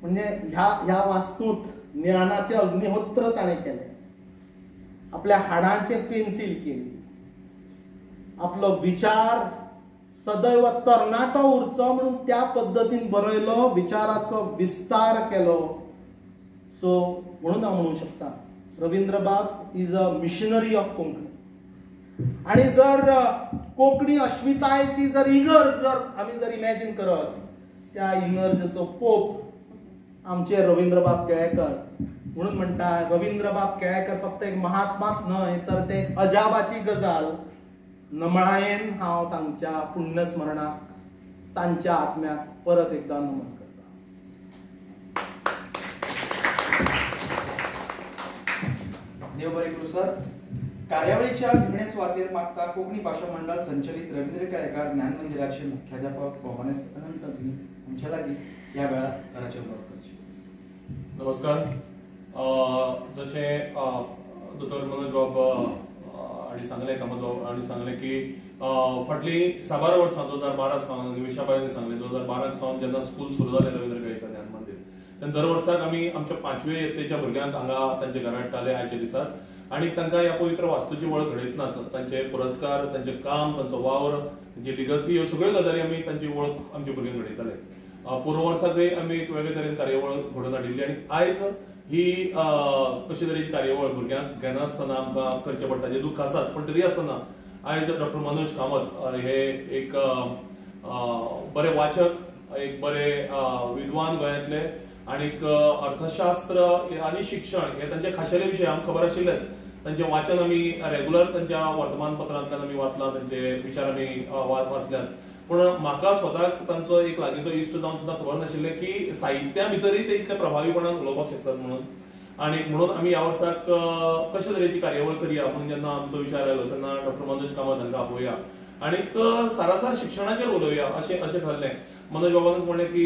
Speaker 3: म्हणजे ह्या ह्या वास्तूंत ज्ञानाचें अग्निहोत्र ताणें केलें, आपल्या हाडांचें पेन्सील केली, आपलो विचार सदैव तरणाटो उरचो म्हणून त्या पद्दतीन बरयलो, विचाराचो विस्तार केलो. सो म्हणून हांव म्हणूंक शकता रवींद्रबाब is a missionary of Konkani. आनी जर कोंकणी अस्मितायेची जर इगर्ज जर आमी जर इमॅजीन करत, त्या इगर्जेचो पोप आमचे रवींद्रबाब केळेकर. म्हणून म्हणटा रवींद्रबाब केळेकर फक्त एक महात्माच न्हय तर ते एक अजाबाची गजाल. नमळायेन हांव तांच्या पुण्यस्मरणाक, तांच्या आत्म्याक परत एकदा नमन करता.
Speaker 1: देव बरें करूं सर. कार्यावळीच्या निमणे सुवातेर मागता कोंकणी भाशा मंडळ संचलित रवींद्र केळेकार ज्ञान मंदिराचे मुख्याध्यापक भोवमानेस्त अनंत अग्नी आमच्या लागीं ह्या वेळार घराचें उलोवप करचें.
Speaker 4: नमस्कार. जशें दोतोर मनोज बाब हांणी सांगलें, कामत बाब हांणी सांगलें की फाटलीं साबार वर्सां 2012 सावन, निमिषाबायन सांगलें 2012 सावन जेन्ना स्कूल सुरू जालें रवींद्र केळेकार ज्ञान मंदीर, तेन्ना दर वर्साक आमी आमच्या पांचवे यत्तेच्या भुरग्यांक हांगा तांच्या घरा हाडटाले आयच्या दिसाक आनी तांकां ह्या पवित्र वास्तूची वळख घडयतनाच तांचे पुरस्कार, तांचें काम, तांचो वावर, तांची लिगसी, ह्यो सगळ्यो गजाली आमी तांची वळख आमच्या भुरग्यांक घडयताले. पूर्व वर्साकय आमी एक वेगळे तरेन कार्यावळ घडोवन हाडिल्ली आनी आयज ही कशी तरेची कार्यावळ भुरग्यांक घेनासतना आमकां करचें पडटा, जें दुख्ख आसाच, पण तरी आसतना आयज डॉक्टर मनोज कामत हे एक बरे वाचक, एक बरे विद्वान गोंयांतले आनीक अर्थशास्त्र आनी शिक्षण हे तांचे खाशेले विशय आमकां खबर आशिल्लेच. तांचें वाचन आमी रेगुलर तांच्या वर्तमानपत्रांतल्यान आमी वाचलां, तांचे विचार आमी वाचल्यात. पूण म्हाका स्वताक तांचो एक लागींचो इश्ट जावन सुद्दां खबर नाशिल्लें की साहित्या भितरय ते इतल्या प्रभावीपणान उलोवपाक शकतात म्हणून. आनी म्हणून आमी ह्या वर्साक कशे तरेची कार्यावळ करया म्हणून जेन्ना आमचो विचार आयलो तेन्ना डॉक्टर मनोज कामत हांकां आपोवया आनीक सारासार शिक्षणाचेर उलोवया अशें अशें ठरलें. मनोज बाबानूच म्हणलें की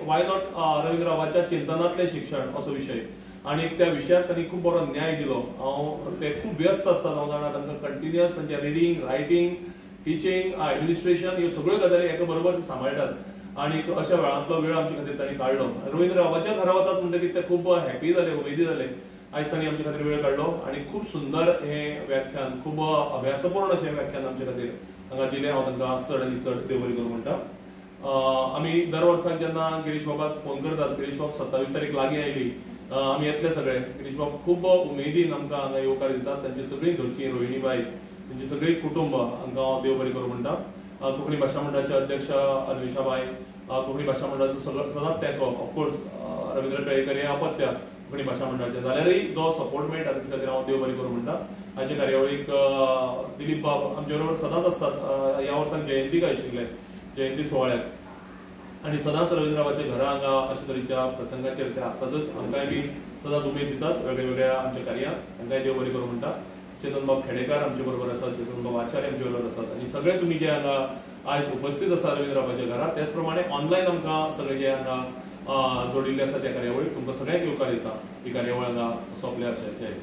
Speaker 4: why not Ravindra बाबाच्या चिंतनांतलें शिक्षण असो विशय, आनी त्या विशयाक तांणी खूब बरो न्याय दिलो. हांव ते खूब व्यस्त आसतात, हांव जाणा तांकां कंटिन्युअस तांचे रिडींग, रायटींग, टिचींग, एडमिनिस्ट्रेशन ह्यो सगळ्यो गजाली एका बरोबर ते सांबाळटात आनी अशा वेळांतलो वेळ आमचे खातीर तांणी काडलो. रवींद्र बाबाच्या घरा वतात म्हणटकीर ते खूब हॅपी जाले, उमेदी जाले. आयज तांणी आमचे खातीर वेळ काडलो आनी खूब सुंदर हें व्याख्यान, खूब अभ्यासपूर्ण अशें व्याख्यान आमचे खातीर हांगा दिलें. हांव तांकां चड आनी चड देव बरें करूं म्हणटा. आमी दर वर्साक जेन्ना गिरीश बाबाक फोन करतात, गिरीश बाब 27 तारीख लागीं आयली, आमी येतले सगळे. गिरीश बाब खूब उमेदीन आमकां हांगा येवकार दितात. तांची सगळीं घरचीं, रोहिणीबाई, तांची सगळीं कुटुंब हांकां हांव देव बरें करूं म्हणटा. कोंकणी भाशा मंडळाचे अध्यक्ष अन्वेषाबाई, कोंकणी भाशा मंडळाचो सदांच तेंको, ऑफकोर्स रवींद्र केळेकर हे अपत्य कोंकणी भाशा मंडळाचे, जाल्यारय जो सपोर्ट मेळटा ताचे खातीर हांव देव बरें करूं म्हणटा. हाचे कार्यावळीक दिलीप बाब आमचे बरोबर सदांच आसतात. ह्या वर्साक जयंतीक आशिल्ले, जयंती सुवाळ्याक, आनी सदांच रवींद्रबाबाच्या घरा हांगा अशे तरेच्या प्रसंगाचेर ते आसतातच. आमकांय बी सदांच उमेद दितात वेगळ्या वेगळ्या आमच्या कार्यांत. तांकांय देव बरें करूं म्हणटा. चेतनबाब खेडेकार आमचे बरोबर आसात, चेतनबाब आचार्य आमचे बरोबर आसात आनी सगळे तुमी जे हांगा आयज उपस्थित आसा रवींद्रबाबाच्या घरा, त्याच प्रमाणे ऑनलायन आमकां सगळे जे हांगा जोडिल्ले आसा त्या कार्यावळीक तुमकां सगळ्यांक येवकार दिता. ही कार्यावळ हांगा सोंपल्या अशें.